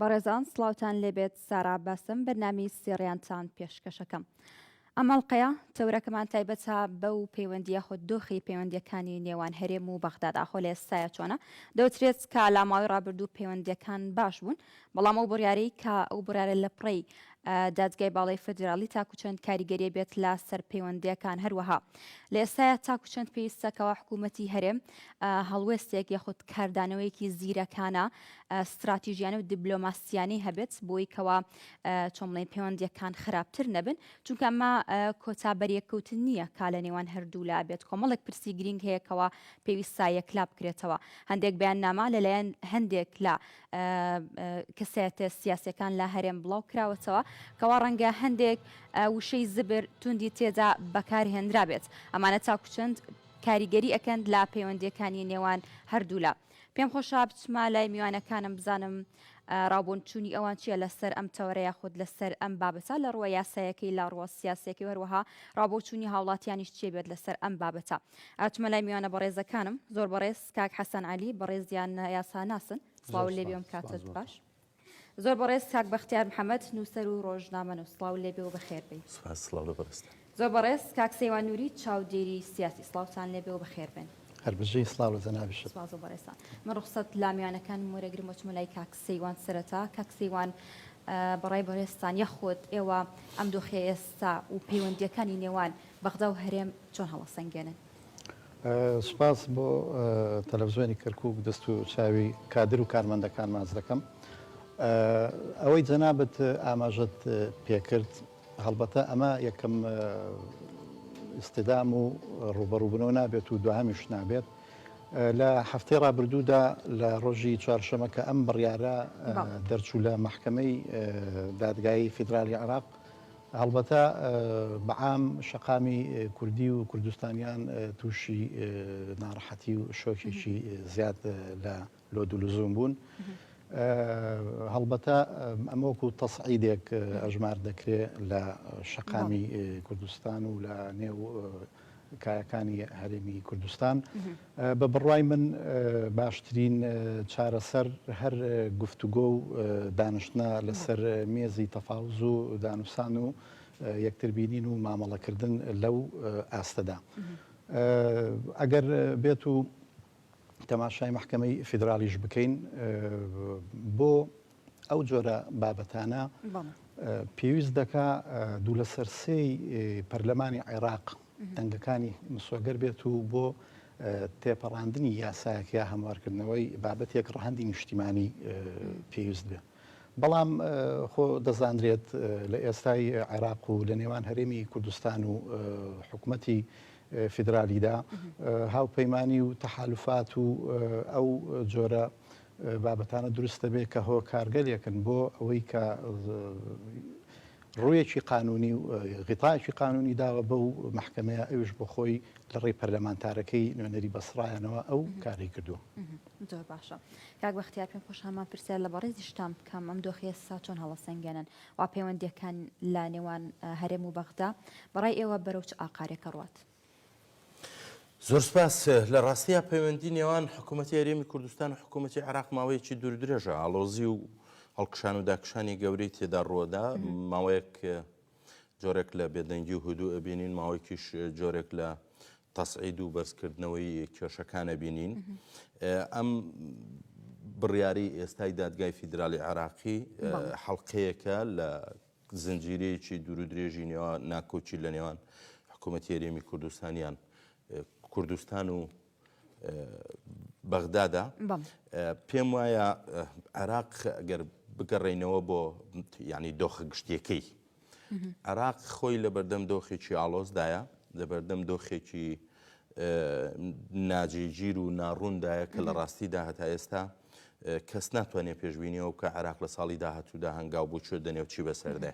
بەڕێزان سڵاوتان لێبێت سارا باسم بەرنامەی سێڕیانتان پێشکەشەکەم. ئەم ئەڵقەیە تەورەکەمان تایبەتە بەو پەیوەندی یاخود دۆخی پەیوەندیەکانی نێوان هەرێم و بەغداد ئاخۆ لە ئێستایا چۆنە؟ دەوترێت کە لە ماوەی ڕابردوو پەیوەندیەکان باش بوون بەڵام ئەو بڕیارەی کە ئەو بڕیارە لە پڕەی دادگای باڵای فدرالی تاکو چەند کاریگەریە بێت لە سەر پەیوەندیەکان هەروەها لە ئێستایا تاکو چەند پێویستە کەوا حکوومەتی هەرێم هەڵوێستێک یاخود کاردانەوەیەکی زیرەکانە ستراتیژیانە و دیبلۆماسیانەی هەبێت بۆی کەوا چۆن بڵێین پەیوەندیەکان خراپتر نەبن چونکە ئەمە کۆتا بەریەککەوتن نییە کا لە نێوان هەردوولا بێت کۆمەڵێک پرسی گرینگ هەیە کەوا پێویستە یەکلا بکرێتەوە هەندێک بەیاننامە لەلایەن هەندێک لە کەسایەتە سیاسەکان لە هەرێم بڵاو کراوەتەوە کەوا ڕەنگە هەندێک وشەی زبر توندی تێدا بەکارهێنرابێت ئەمانە تاکو چەند کاریگەری ئەکەن لە پەیوەندیەکانی نێوان هەردوولا پێم خۆشە بچمە لای میوانەکانم بزانم ڕاوبۆنچوونی ئەوان چییە لەسەر ئەم تەوەرە یاخود لەسەر ئەم بابەتە لە ڕووە یاسایەکەی لە ڕووە سیاسیەکەی و هەروەها ڕاوبۆچوونی هاوڵاتیانیش چیە بێت لەسەر ئەم بابەتە. ئەچمە لای میوانە بەڕێزەکانم. زۆر بەڕێز کاک حەسەن عەلی بەڕێزیان یاساناسن. سڵاو زۆر لێ بێ سپاس ئەم سپاس کاتەت بۆ تۆ. باش. زۆر بەڕێز کاک بەختیار محەمەد نووسەر و ڕۆژنامەنووس سڵاو لێ بێ و بەخێر بێی. سپاس سڵاو لە بەڕێزتان. زۆر بەڕێز کاک سەیوان نوری چاودێری سیاسی سڵاوتان لێ بێ و بەخێر بێن. هەر بژی سڵاو لە جەنابیشت. سپاس بۆ بەڕێزتان. من ڕوخسەت لە میوانەکانم وەرەگرم وەچمە لای کاک سەیوان سەرەتا کاک سەیوان بەڕای بەڕێزتان یاخود ئێوە ئەم دۆخەی ئێستا و پەیوەندییەکانی نێوان بەغدا و هەرێم چۆن هەڵەسەنگێنن؟ سوپاس بۆ تەلەفزیۆنی کەرکوک دەست و چاوی کادر و کارمەندەکان ماچ دەکەم. ئەوەی جەنابت ئاماژەت پێکرد هەڵبەتە ئەمە یەکەم ئیستیدام و ڕووبەڕووبوونەوە نابێت و دوهەمیش نابێت. لە هەفتەی ڕابردوودا لە ڕۆژی چوارشەمە کە ئەم بڕیارە دەرچوو لە مەحکەمەی دادگایی فیدرالی عێراق، هەڵبەتە بە عام شەقامی کوردی و کوردستانیان تووشی ناڕەحەتی و شۆکێکی زیاد لە لۆد و لزوم بوون. هەڵبەتە ئەمە وەکو تەسعیدێک ئەژمار دەکرێ لە شەقامی کوردستان و لە نێو کایەکانی هەرێمی کوردستان. بە بڕوای من باشترین چارەسەر هەر گفتوگۆ و دانیشتنە لەسەر مێزی تەفاوز و دانوسان و یەکتربینین و مامەڵەکردن لەو ئاستەدا. ئەگەر بێت و تەماشای مەحکەمەی فیدراڵیش بکەین بۆ ئەو جۆرە بابەتانە پێویست دەکا دوو لەسەر سێی پەرلەمانی عێراق دەنگەکانی مسۆگەر بێت و بۆ تێپەڕاندنی یاسایەک یا هەموارکردنەوەی بابەتێک ڕەهەندی نیشتیمانی پێویست بێ. بەڵام خۆ دەزانرێت لە ئێستای عێراق و لە نێوان هەرێمی کوردستان و حکومەتی فیدرالیدا هاوپەیمانی و تەحالفات و ئەو جۆرە بابەتانە دروست دەبێت کە هۆکارگەلێکن بۆ ئەوەی کە ڕوویەکی قانونی و غیتایەکی قانونی داوە بەو مەحکەمەیە ئەویش بۆ خۆی لە ڕێی پەرلەمانتارەکەی نوێنەری بەسڕایانەوە ئەو کارەی کردووە. زۆر باشە کاک بەختیار پێم خۆشە هەمان پرسیار لە بەڕێزیشتان بکەم ئەم دۆخی ئێستا چۆن هەڵەسەنگێنن وا پەیوەندیەکان لە نێوان هەرێم و بەغدا بەڕای ئێوە بەرەو چ ئاقارێک ئەڕوات؟ زۆر سپاس. لە ڕاستیا پەیوەندی نێوان حکوومەتی هەرێمی کوردستان و حکوومەتی عێراق ماوەیەکی دوور درێژە ئاڵۆزی و هەڵکشان و داکشانی گەورەی تێدا ڕووەدا ماوەیەک جۆرێک لە بێدەنگی و هدوو ئەبینین ماوەیەکیش جۆرێک لە تەسعید و بەرزکردنەوەی کێشەکان ئەبینین ئەم بڕیاری ئێستای دادگای فیدرالی عێراقی حەڵقەیەکە لە زنجیرەیەکی دوور و درێژی نێوان ناکۆکی لە نێوان حکوومەتی هەرێمی کوردستانیان کوردستان و بەغدادا پێم وایە عێراق ئەگەر بگەڕێینەوە بۆ ینی دۆخە گشتیەکەی عێراق خۆی لە بەردەم دۆخێکی ئاڵۆزدایە لە بەردەم دۆخێکی ناجێگیر و ناڕووندایە کە لە ڕاستیدا هەتا ئێستا کەس ناتوانێت پێشبینی ئەوە بکا عێراق لە ساڵی داهاتوودا هەنگاو بۆ کوێ دەنێ و چی بەسەر دێ.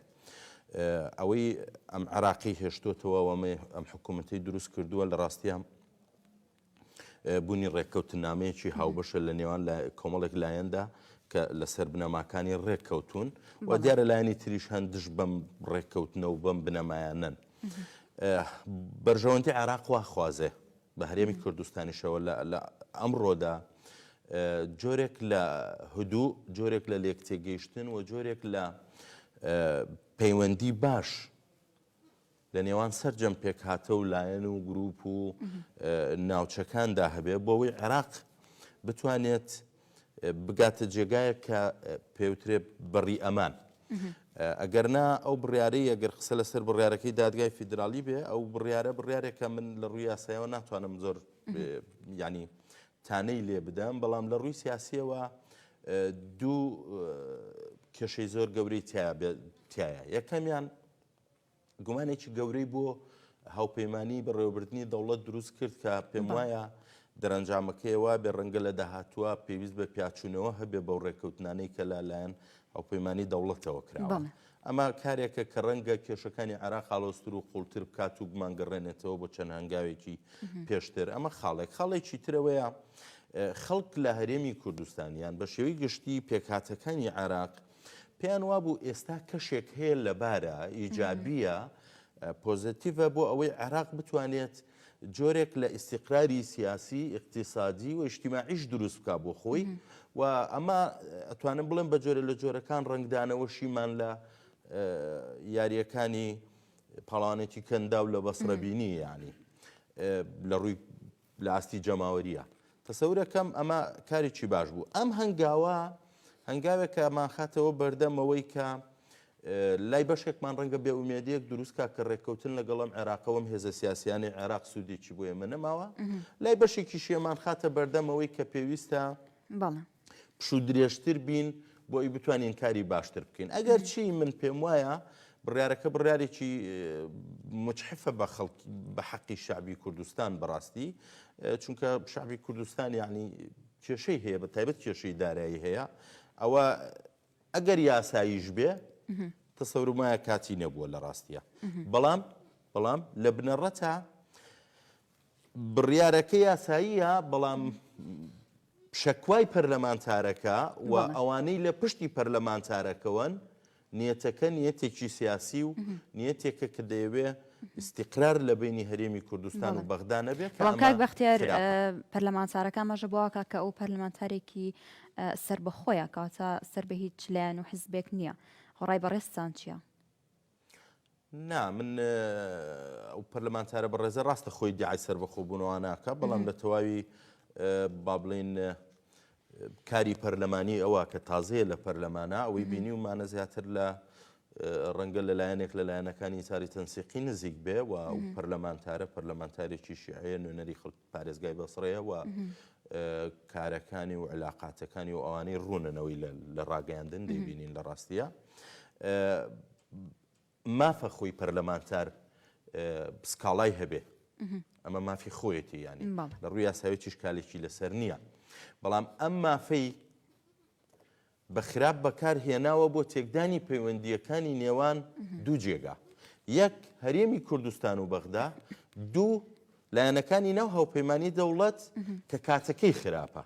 ئەوەی ئەم عێراقی هێشتۆتەوە و ئەمەی ئەم حکوومەتەی دروست کردووە لە ڕاستیە بوونی ڕێککەوتنامەیەکی هاوبەشە لە نێوان لە کۆمەڵێک لایەندا کە لەسەر بنەماکانی ڕێککەوتون و دیارە لایەنی تریش هەن دژ بەم ڕێککەوتنە و بەم بنەمایانەن. بەرژەوەندی عێراق وا خوازێ بە هەرێمی کوردستانیشەوە لە ئەمڕۆدا. جۆرێک لە هدوو، جۆرێک لە لێکتێگەیشتن و جۆرێک لە پەیوەندی باش لە نێوان سەرجەم پێکهاتە و لایەن و گروپ و ناوچەکاندا هەبێ بۆ ئەوەی عێراق بتوانێت بگاتە جێگایەک کە پێوترێ بەڕی ئەمان. ئەگەر نا ئەو بڕیارەی ئەگەر قسە لەسەر بڕیارەکەی دادگای فیدراڵی بێ ئەو بڕیارە بڕیارێکە من لە ڕووی یاسایەوە ناتوانم زۆر ینی تانەی لێ بدەم بەڵام لە ڕووی سیاسیەوە دوو کێشەی زۆر گەورەی تایە یەکەمیان گومانێکی گەورەی بۆ هاوپەیمانی بەڕێوەبردنی دەوڵەت دروست کرد کە پێم وایە دەرەنجامەکەی وا بێ ڕەنگە لە داهاتووە پێویست بە پیاچوونەوە هەبێ بەو ڕێککەوتنانەی کە لە لایەن هاوپەیمانی دەوڵەتەوە کراوە. ئەمە کارێکە کە ڕەنگە کێشەکانی عێراق ئاڵۆزتر و قوڵتر بکات و بمانگەڕێنێتەوە بۆ چەند هەنگاوێکی پێشتر. ئەمە خاڵێک. خاڵێکی ترەوەیە خەڵک لە هەرێمی کوردستان یان بە شێوەی گشتی پێکهاتەکانی عێراق پێیان وابوو ئێستا کەشێک هەیە لەبارە، ئیجابییە، پۆزەتیڤە بۆ ئەوەی عێراق بتوانێت جۆرێک لە ئیستیقراری سیاسی، ئیقتیسادی و ئیجتیماعیش دروست بکا بۆ خۆی و ئەمە ئەتوانم بڵێم بە جۆرە لە جۆرەکان ڕەنگدانەوەشیمان لە یارییەکانی پاڵەوانێتی کەنداو لە بەسڕە بینی یانی لە ڕووی لە ئاستی جەماوەرییە. تەسەورەکەم ئەمە کارێکی باش بوو. ئەم هەنگاوە هەنگاوێکە مانخاتەوە بەردەم ئەوەی کە لای بەشێکمان ڕەنگە بێئومێدیەک دروست کا کە ڕێککەوتن لەگەڵ ئەم عێراقەوەم هێزە سیاسیانەی عێراق سوودێکی بۆ ئێمە نەماوە. لای بەشێکیشیمان خاتە بەردەم ئەوەی کە پێویستە پشوو درێژتر بین بۆ ئەوی بتوانین کاری باشتر بکەین. ئەگەر چی من پێم وایە بڕیارەکە بڕیارێکی مجحفە بە خەڵک بە حەقی شعبی کوردستان بەڕاستی چونکە شعبی کوردستان یعنی کێشەی هەیە بە تایبەت کێشەی دارایی هەیە ئەوە ئەگەر یاساییش بێ تەسەورمایە کاتی نەبووە لە ڕاستیە بەڵام بەڵام لە بنەڕەتە بڕیارەکە یاساییە، بەڵام شەکوای پەرلەمانتارەکە و ئەوانەی لە پشتی پەرلەمانتارەکەوەن نیەتەکە نیەتێکی سیاسی و نیەتێکە کە دەیەوێ ئیستیقرار لە بەینی هەرێمی کوردستان و بەغدا نەبێ کە بەڵام ئەمە کاک بەختیار خراپە. پەرلەمانتارەکە ئاماژە بەوە ئەکا کە ئەو پەرلەمانتارێکی سەربەخۆیە کەواتە سەر بە هیچ لایەن و حزبێک نییە. خۆ ڕای بەڕێزتان چییە؟ نا من ئەو پەرلەمانتارە بەڕێزە ڕاستە خۆی دیعای سەربەخۆبوونەوە ناکە بەڵام لە تەواوی با بڵین کاری پەرلەمانی ئەوە کە تازەیە لە پەرلەمانە ئەوەی بینی ومانە زیاتر لە ڕەنگە لەلایەنێک لە لایەنەکانی چاری تەنسیقی نزیک بێ و ئەو پەرلەمانتارە پەرلەمانتارێکی شیعەیە نوێنەری خەڵک پارێزگای بەسڕەیە و کارەکانی و علاقاتەکانی و ئەوانەی ڕوونەنەوەی لە ڕاگەیاندن دەیبینین لە ڕاستیە مافە خۆی پەرلەمانتار سکاڵای هەبێ ئەمە مافی خۆیەتی ینی لە ڕووی یاساوی شکالێکی لەسەر نییە بەڵام ئەم مافەی بە خراپ بەکار هێناوە بۆ تێکدانی پەیوەندییەکانی نێوان دوو جێگا، یەک هەرێمی کوردستان و بەغدا، دوو لایەنەکانی ناو هاوپەیمانی دەوڵەت کە کاتەکەی خراپە.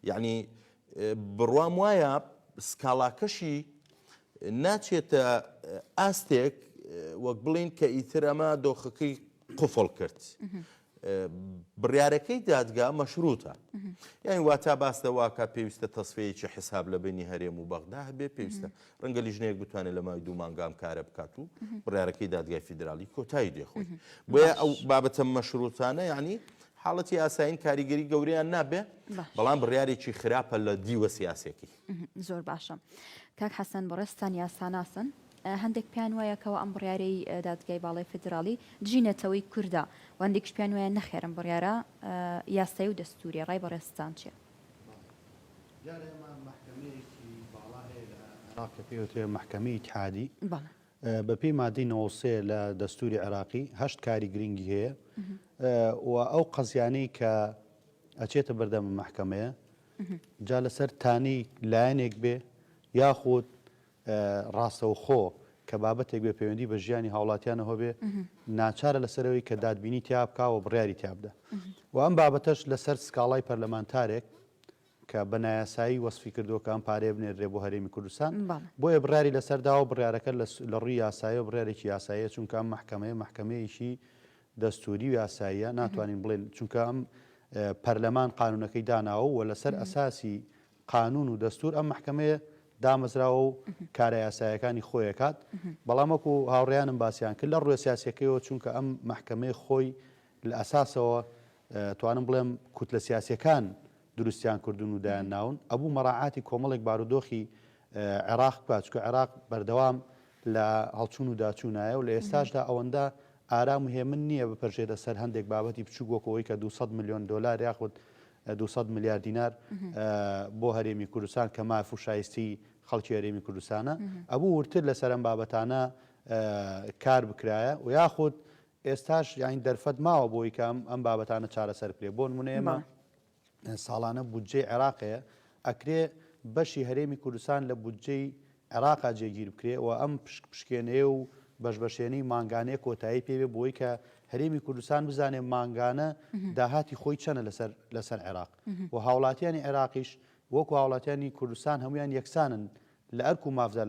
یعنی بڕوام وایە سکاڵاکەشی ناچێتە ئاستێک وەک بڵین کە ئیتر ئەمە دۆخەکەی قفڵ کرد. بڕیارەکەی دادگا مەشروتە یانی واتا باس لەوە ئەکا پێویستە تەسفیەیەکی حساب لە بەینی هەرێم و بەغدا هەبێ پێویستە ڕەنگە لیژنەیەک بتوانێت لە ماوەی دوو مانگا ئەم کارە بکات و بڕیارەکەی دادگای فیدراڵی کۆتایی دێ خۆی بۆیە ئەو بابەتە مەشروتانە یعنی حاڵەتی ئاسایین کاریگەری گەورەیان نابێ بەڵام بڕیارێکی خراپە لە دیوە سیاسەکەی زۆر باشە کاک حەسەن بەڕێزتان یاساناسن هەندێک پێیان وایە کەوا ئەم بڕیارەی دادگای باڵای فیدراڵی دژی نەتەوەی کوردە و هەندێکیش پێیان وایە نەخێر ئەم بڕیارە یاسایی و دەستووریە، ڕای بەڕێزتان چیە؟ دیارە ئێمە مەحکەمەیەکی باڵا هەیە لە عێراق کە پێی وترێ مەحکەمەی ئیتحادی، بە پێی مادەی 93 لە دەستووری عێراقی هەشت کاری گرنگی هەیە و ئەو قەزیانەی کە ئەچێتە بەردەم مەحکەمەیە جا لەسەر تانەی لایەنێک بێ یاخود ڕاستەوخۆ کە بابەتێک بێ پەیوەندی بە ژیانی هاوڵاتیانەوە بێ ناچارە لەسەرەوەی کە دادبینی تیا بکا و بڕیاری تیا بدا و ئەم بابەتەش لەسەر سکاڵای پەرلەمانتارێک کە بە نایاسایی وەسفی کردووە کە ئەم پارەیە بنێردرێ بۆ هەرێمی کوردستان بۆیە بڕیاری لەسەر داوە بڕیارەکە لە ڕووی یاساییەوە بڕیارێکی یاساییە چونکە ئەم مەحکەمەیە مەحکەمەیەکی دەستوری و یاساییە ناتوانین بڵێن چونکە ئەم. پەرلەمان قانونەکەی داناوە و لەسەر ئەساسی قانون و دەستور ئەم مەحکەمەیە دامەزراوە و کارە یاسایەکانی خۆی ئەکات، بەڵام وەکو هاوڕێیانم باسیان کرد لە ڕووە سیاسیەکەیەوە چونکە ئەم مەحکەمەیە خۆی لە ئەساسەوە توانم بڵێم کوتلە سیاسیەکان دروستیان کردوون و دایان ناون ئەبوو مەراعاتی کۆمەڵێک بارودۆخی عێراق بکات چونکە عێراق بەردەوام لە هەڵچوون و داچوونایە و لە ئێستاشدا ئەوەندە ئارام و هێمن نییە بپەرژێتە سەر هەندێک بابەتی بچووک وەکو ئەوەی کە 200 ملیۆن دۆلار یاخود 200 ملیار دینار بۆ هەرێمی کوردستان کە ماف و شایستی خەڵکی هەرێمی کوردستانە ئەبوو وردتر لەسەر ئەم بابەتانە کار بکرایە و یاخود ئێستاش یانی دەرفەت ماوە بۆی کە ئەم بابەتانە چارەسەر بکرێت بۆ نمونە ئێمە ساڵانە بودجەی عێراق هەیە، ئەکرێ بەشی هەرێمی کوردستان لە بودجەی عێراقا جێگیر بکرێ و ئەم پشک پشکێنەیە و بەش بەشێنەی مانگانەیە کۆتایی پێ بێ بۆی کە هەرێمی کوردستان بزانێ مانگانە داهاتی خۆی چەنە لەسەر لەسەر عێراق و هاوڵاتیانی عێراقیش وەکو هاوڵاتیانی کوردستان هەمویان یەکسانن لە ئەرک و مافدا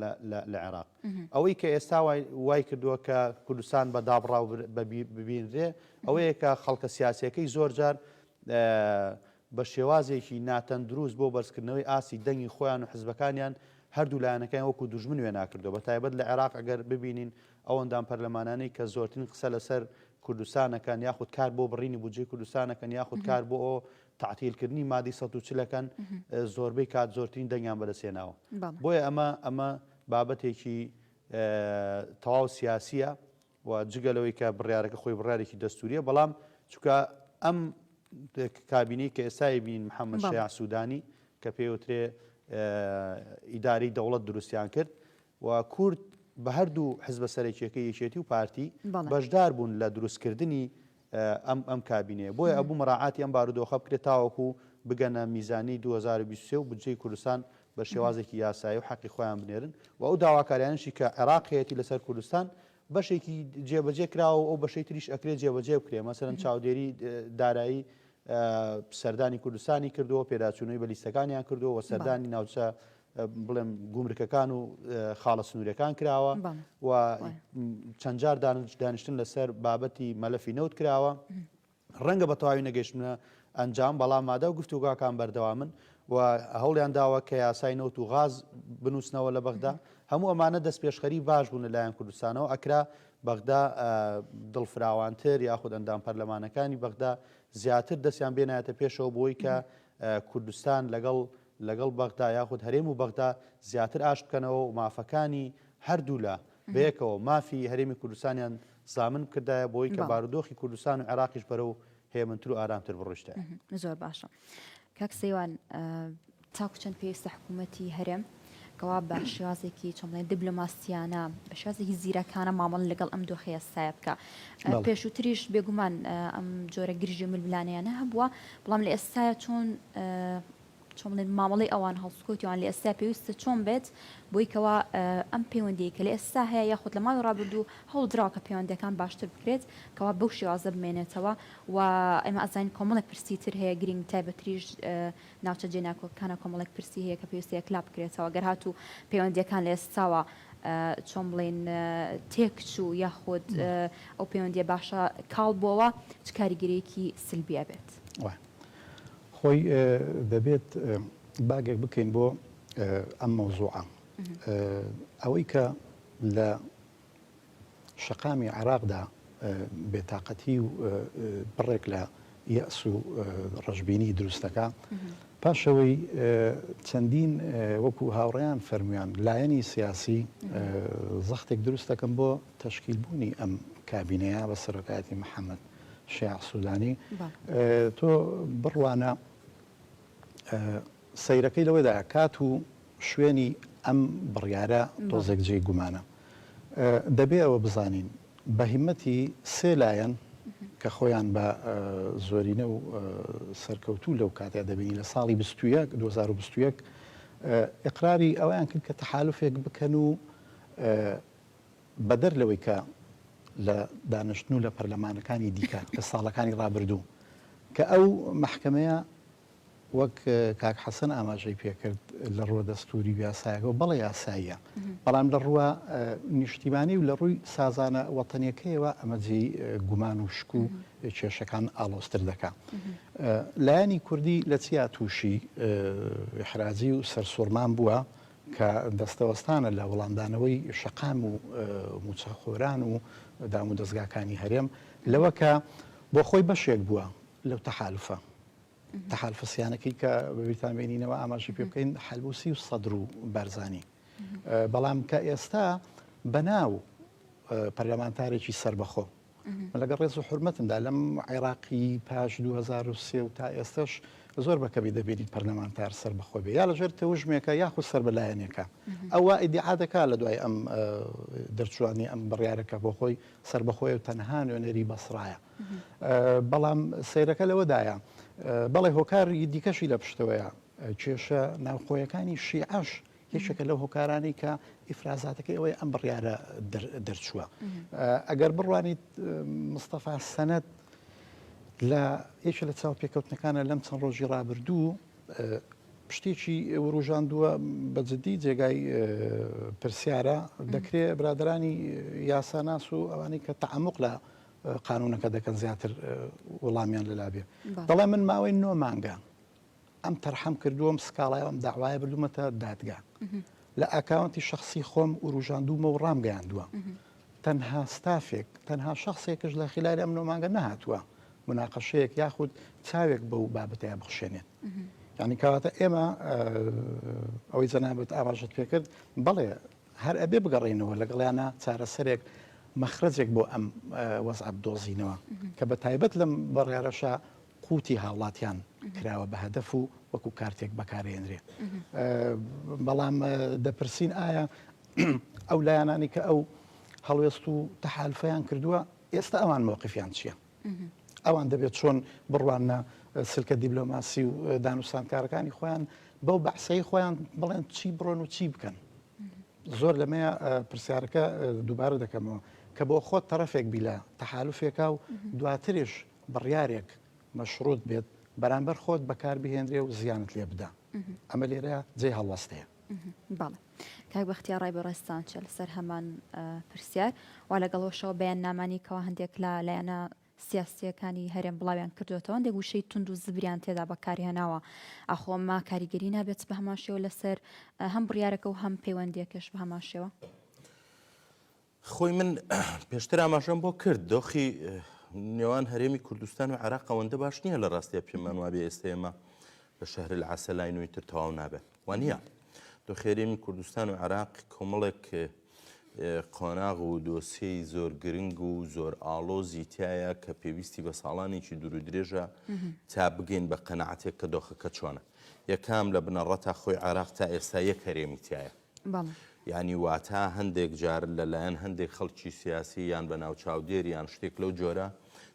لە عێراق. ئەوەی کە ئێستا وای کردووە کە کوردستان بە دابڕاو ببینرێ ئەوەیە کە خەڵکە سیاسیەکەی زۆرجار بە شێوازێکی ناتەندروست بۆ بەرزکردنەوەی ئاستی دەنگی خۆیان و حزبەکانیان هەردوو لایەنەکەیان وەکو دوژمن وێنا کردووە بە تایبەت لە عێراق ئەگەر ببینین ئەو ئەندام پەرلەمانانەی کە زۆرترین قسە لەسەر کوردستانەکەن یاخود کار بۆ بڕینی بودجەی کوردستانەکەن یاخود کار بۆ ئەو تەعتیل کردنی مادەی 140 ئەکەن زۆربەی کات زۆرترین دەنگیان بەدەست هێناوە بۆیە ئەمە ئەمە بابەتێکی تەواو سیاسیە و جگە لەوەی کە بڕیارەکە خۆی بڕارێکی دەستوریە بەڵام چونکە ئەم کابینەی کە ئێستای بین محەممەد شیاع سوودانی کە پێوترێ ئیداری دەوڵەت دروستیان کرد و کورد بە هەردوو حزبە سەرەکیەکەی یەکێتی و پارتی بەشدار بوون لە دروستکردنی ئەم ئەم کابینەیە بۆیە ئەبوو مەراعاتی ئەم بارودۆخە بکرێت تاوەکو بگەنە میزانی 2023 و بودجەی کوردستان بە شێوازێکی یاسایی و حەقی خۆیان بنێرن و ئەو داواکاریانەشی کە عێراق هەیەتی لەسەر کوردستان بەشێکی جێبەجێ کراوە و ئەو بەشەی تریش ئەکرێت جێبەجێ بکرێت مەسەرەن چاودێری دارایی سەردانی کوردستانی کردووە پێداچوونەوەی بە لیستەکانیان کردووە و سەردانی ناوچە بڵێم گومرکەکان و خاڵە سنوورەکان کراوە و چەند جار دانیشتن لەسەر بابەتی مەلەفی نەوت کراوە ڕەنگە بە تەواوی نەگەیشتنە ئەنجام بەڵام مادە و گفتوگاکان بەردەوامن و هەوڵیان داوە کە یاسای نەوت و غاز بنووسنەوە لە بەغدا هەموو ئەمانە دەست پێشخەری باش بوون لەلایەن کوردستانەوە ئەکرا بەغدا دڵفراوانتر یاخود ئەندام پەرلەمانەکانی بەغدا زیاتر دەستیان بێنایەتە پێشەوە بۆی کە کوردستان لەگەڵ لەگەڵ بەغدا یاخود هەرێم و بەغدا زیاتر ئاشت بکەنەوە و مافەکانی هەردوولا بەیەکەوە مافی هەرێمی کوردستانیان زامن بکردایە بۆی کە بارودۆخی کوردستان و عێراقیش بەرەو هێمنتر و ئارامتر بڕۆیشتایە. زۆر باشە کاک سەیوان تاکو چەند پێویستە حکوومەتی هەرێم کەوا بە شێوازێکی چۆن بڵێن دیبلۆماسیانە بە شێوازێکی زیرەکانە مامەڵە لەگەڵ ئەم دۆخی ئێستایە بکە پێشووتریش بێگومان ئەم جۆرە گرژی و ململانێیانە هەبووە بەڵام لە ئێستایا چۆن چۆن بڵێن مامەڵەی ئەوان هەڵسوکەوتی ئەوان لە ئێستا پێویستە چۆن بێت بۆی کەوا ئەم پەیوەندیەی کە لە ئێستا هەیە یاخود لە ماوەی ڕابردوو هەوڵدراوە کە پەیوەندیەکان باشتر بکرێت کەوا بەو شێوازە بمێنێتەوە و ئێمە ئەزانین کۆمەڵێک پرسی تر هەیە گرینگ تایبەتریش ناوچە جێناکۆکەکانە کۆمەڵێک پرسی هەیە کە پێویستە یەکلا بکرێتەوە گەر هاتوو پەیوەندیەکان لە ئێستاوە چۆن بڵێین تێکچوو یاخود ئەو پەیوەندیە باشە کاڵ بۆوە چ کاریگەریەکی سلبی ئەبێت؟ خۆی دەبێت باگێک بکەین بۆ ئەم مەوزوعە. ئەوەی کە لە شەقامی عێراقدا بێتاقەتی و بڕێک لە یەئس و ڕەشبینی دروست دەکا، پاش ئەوەی چەندین وەکو هاوڕێیان فەرموویان لایەنی سیاسی زەختێک دروست دەکەن بۆ تەشکیلبوونی ئەم کابینەیە بە سەرۆکایەتی محەمەد شیاع سودانی تۆ بڕوانە سەیرەکەی لەوەدایە کات و شوێنی ئەم بڕیارە تۆزێک جێی گومانە. دەبێ ئەوە بزانین بە هیمەتی سێ لایەن کە خۆیان بە زۆرینە و سەرکەوتوو لەو کاتەیا دەبینی لە ساڵی 21 2021 ئیقراری ئەوەیان کرد کە تەحالوفێک بکەن و بەدەر لەوەی کە لە دانیشتن و لە پەرلەمانەکانی دیکە لە ساڵەکانی ڕابردوو کە ئەو مەحکەمەیە. وەک کاک حەسەن ئاماژەی پێکرد لە ڕووە دەستووری و یاسایەکەوە بەڵێ یاساییە، بەڵام لە ڕووە نیشتیمانی و لە ڕووی سازانە وەتەنیەکەیەوە ئەمە جێی گومان و شک و کێشەکان ئاڵۆزتر دەکا. لایەنی کوردی لە چیا تووشی ئیحراجی و سەرسوڕمان بووە کە دەستەوەستانە لە وەڵامدانەوەی شەقام و مووچەخۆران و دامودەزگاکانی هەرێم لەوە کە بۆ خۆی بەشێک بووە لەو تەحالفە. تەحالفە سیانەکەی کە بەبیرتان بێنینەوە ئاماژەی پێ بکەین حەلبوسی و سەدر و بارزانی بەڵام کە ئێستا بەناو پەرلەمانتارێکی سەربەخۆ من لەگەڵ ڕێز و حورمەتمدا لەم عێراقی پاش 2023 و تا ئێستش زۆر بەکەمی دەبینیت پەرلەمانتار سەربەخۆ بێ یا لەژێر تەوژمێکە یاخود سەر بە لایەنێکە ئەوە ئیدعا دەکا لە دوای ئەم دەرچوانی ئەم بڕیارەکە بۆ خۆی سەربەخۆی و تەنها نوێنەری بەسڕایە بەڵام سەیرەکە لەوەدایە بەڵێ هۆکاری دیکەشی لە پشتەوەیە کێشە ناوخۆیەکانی شیعەش یەکێکە لەو هۆکارانەی کە ئیفرازاتەکەی ئەوەی ئەم بڕیارە دەرچووە ئەگەر بڕوانیت مستەفا سەنەد لە یەکێ لە چاوپێکەوتنەکانە لەم چەند ڕۆژی ڕابردوو شتێکی وروژاندووە بە جدی جێگای پرسیارە دەکرێ برادرانی یاساناس و ئەوانەی کە تەعمق لە قانونەکە دەکەن زیاتر وەڵامیان لەلا بێ دەڵێ من ماوەی نۆ مانگە ئەم تەرحەم کردووەم سکاڵای ئەم داوایە بردوومەتە دادگا لە ئاکاونتی شخصی خۆم وروژاندوومە و ڕامگەیاندووە تەنها ستافێک تەنها شخصێکش لە خلال ئەم نۆ مانگە نەهاتووە مناقەشەیەک یاخود چاوێک بەو بابەتەیە بخشێنێت یعنی کەواتە ئێمە ئەوەی جەنابەت ئاماژەت پێکرد بەڵێ هەر ئەبێ بگەڕێینەوە لەگەڵیانا چارەسەرێک مەخرەجێک بۆ ئەم وەزعە بدۆزینەوە کە بە تایبەت لەم بڕیارەشا قوتی هاوڵاتیان کراوە بە هەدەف و وەکو کارتێک بەکارێنرێ بەڵام دەپرسین ئایا ئەو لایەنانی کە ئەو هەڵوێست و تەحالفیان کردووە ئێستا ئەوان مەوقفیان چییە؟ ئەوان دەبێت چۆن بڕواننە سلکە دیبلۆماسی و دانوستانکارەکانی خۆیان بەو بەعسەی خۆیان بڵێن چی بڕۆن و چی بکەن زۆر لەمەیە پرسیارەکە دووبارە دەکەمەوە کە بۆ خۆت تەرەفێک بی لە تەحالفێکا و دواتریش بڕیارێک مەشروط بێت بەرامبەر خۆت بەکاربهێنرێ و زیانت لێ بدا ئەمە لێرە جێی هەڵوەستەیە. بەڵێ کاک بەختیار ڕای بەڕێزتان چیە لەسەر هەمان پرسیار و لەگەڵەوەشەوە بەیاننامانی کەوا هەندێک لە لایەنە سیاسیەکانی هەرێم بڵاویان کردوێتەوە هەندێک وشەی توند و زبریان تێدا بەکارهێناوە ئاخۆ ئەمە کاریگەری نابێت بە هەمان شێوە لەسەر هەم بڕیارەکە و هەم پەیوەندیەکەش بە هەمان شێوە؟ خۆی من پێشتر ئاماژەم بۆ کرد دۆخی نێوان هەرێمی کوردستان و عێراق ئەوەندە باش نییە لە ڕاستیا پێمان وابێ ئێستا ئێمە لە شەهر العسەلاین و ئیتر تەواو نابێت وانە دۆخی هەرێمی کوردستان و عێراق کۆمەڵێک قۆناغ و دۆسیەی زۆر گرنگ و زۆر ئاڵۆزی تایە کە پێویستی بە ساڵانێکی دوور و درێژە تا بگەین بە قەناعەتێک کە دۆخەکە چۆنە یەکام لە بنەڕەتا خۆی عێراق تا ئێستا یەک هەرێمی تایە یانی واتا هەندێک جار لە لایەن هەندێک خەڵکی سیاسی یان بە ناو چاودێر یان شتێک لەو جۆرە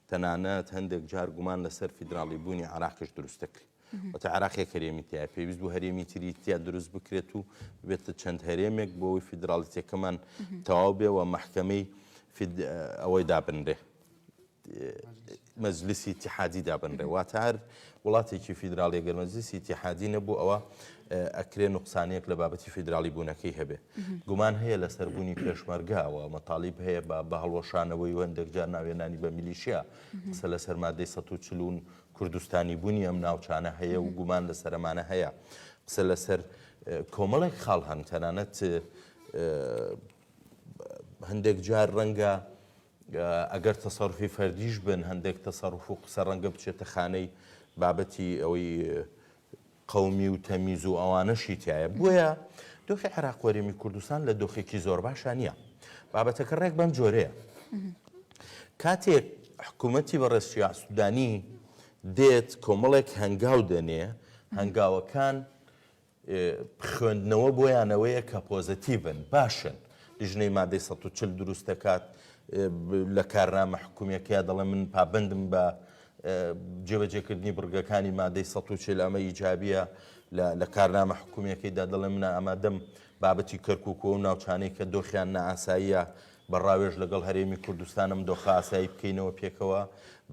تەنانەت هەندێک جار گومان لەسەر فیدراڵی بوونی عێراقیش دروست دەکرێت. واتە عێراق یەک هەرێمی تایە پێویست بوو هەرێمی تری تیا دروست بکرێت و ببێتە چەند هەرێمێک بۆ ئەوەی فیدراڵیتەکەمان تەواو بێ و مەحکەمەی ئەوەی دابنرێ. مەجلیسی ئیتیحادی دابنرێ واتە هەر وڵاتێکی فیدراڵی گەر مەجلیسی ئیتیحادی نەبوو ئەوە ئەکرێ نوقسانەیەک لە بابەتی فیدراڵی بوونەکەی هەبێ گومان هەیە لەسەر بوونی پێشمەرگاوە مەتالیب هەیە بە بە هەڵوەشانەوەی و هەندێک جار ناوێنانی بە میلیشیا قسە لەسەر مادەی 140 کوردستانی بوونی ئەم ناوچانە هەیە و گومان لەسەر ئەمانە هەیە قسە لەسەر کۆمەڵێک خاڵ هەن تەنانەت هەندێک جار ڕەنگە ئەگەر تەسەروفی فەردیش بن هەندێک تەسەروف و قسە ڕەنگە بچێتە خانەی بابەتی ئەوەی قەومی و تەمیز و ئەوانەشی تایە بۆیە دۆخی عێراق و هەرێمی کوردستان لە دۆخێکی زۆر باشە نییە بابەتەکە ڕێک بەم جۆرەیە کاتێک حکوومەتی بەڕێز شیاع سوودانی دێت کۆمەڵێک هەنگاو دەنێ هەنگاوەکان خوێندنەوە بۆیان ئەوەیە کە پۆزەتیڤن، باشن. لیژنەی مادەی 140 دروست دەکات، لە کارنامە حکومییەکەیا دەڵێ من پابەندم بە جێبەجێکردنی بڕگەکانی مادەی 140، ئەمە ئیجابییە. لە کارنامە حکومییەکەیدا دەڵێ من ئامادەم بابەتی کەرکوک و ئەو ناوچانەی کە دۆخیان نائاساییە بە ڕاوێژ لەگەڵ هەرێمی کوردستان ئەم دۆخە ئاسایی بکەینەوە پێکەوە،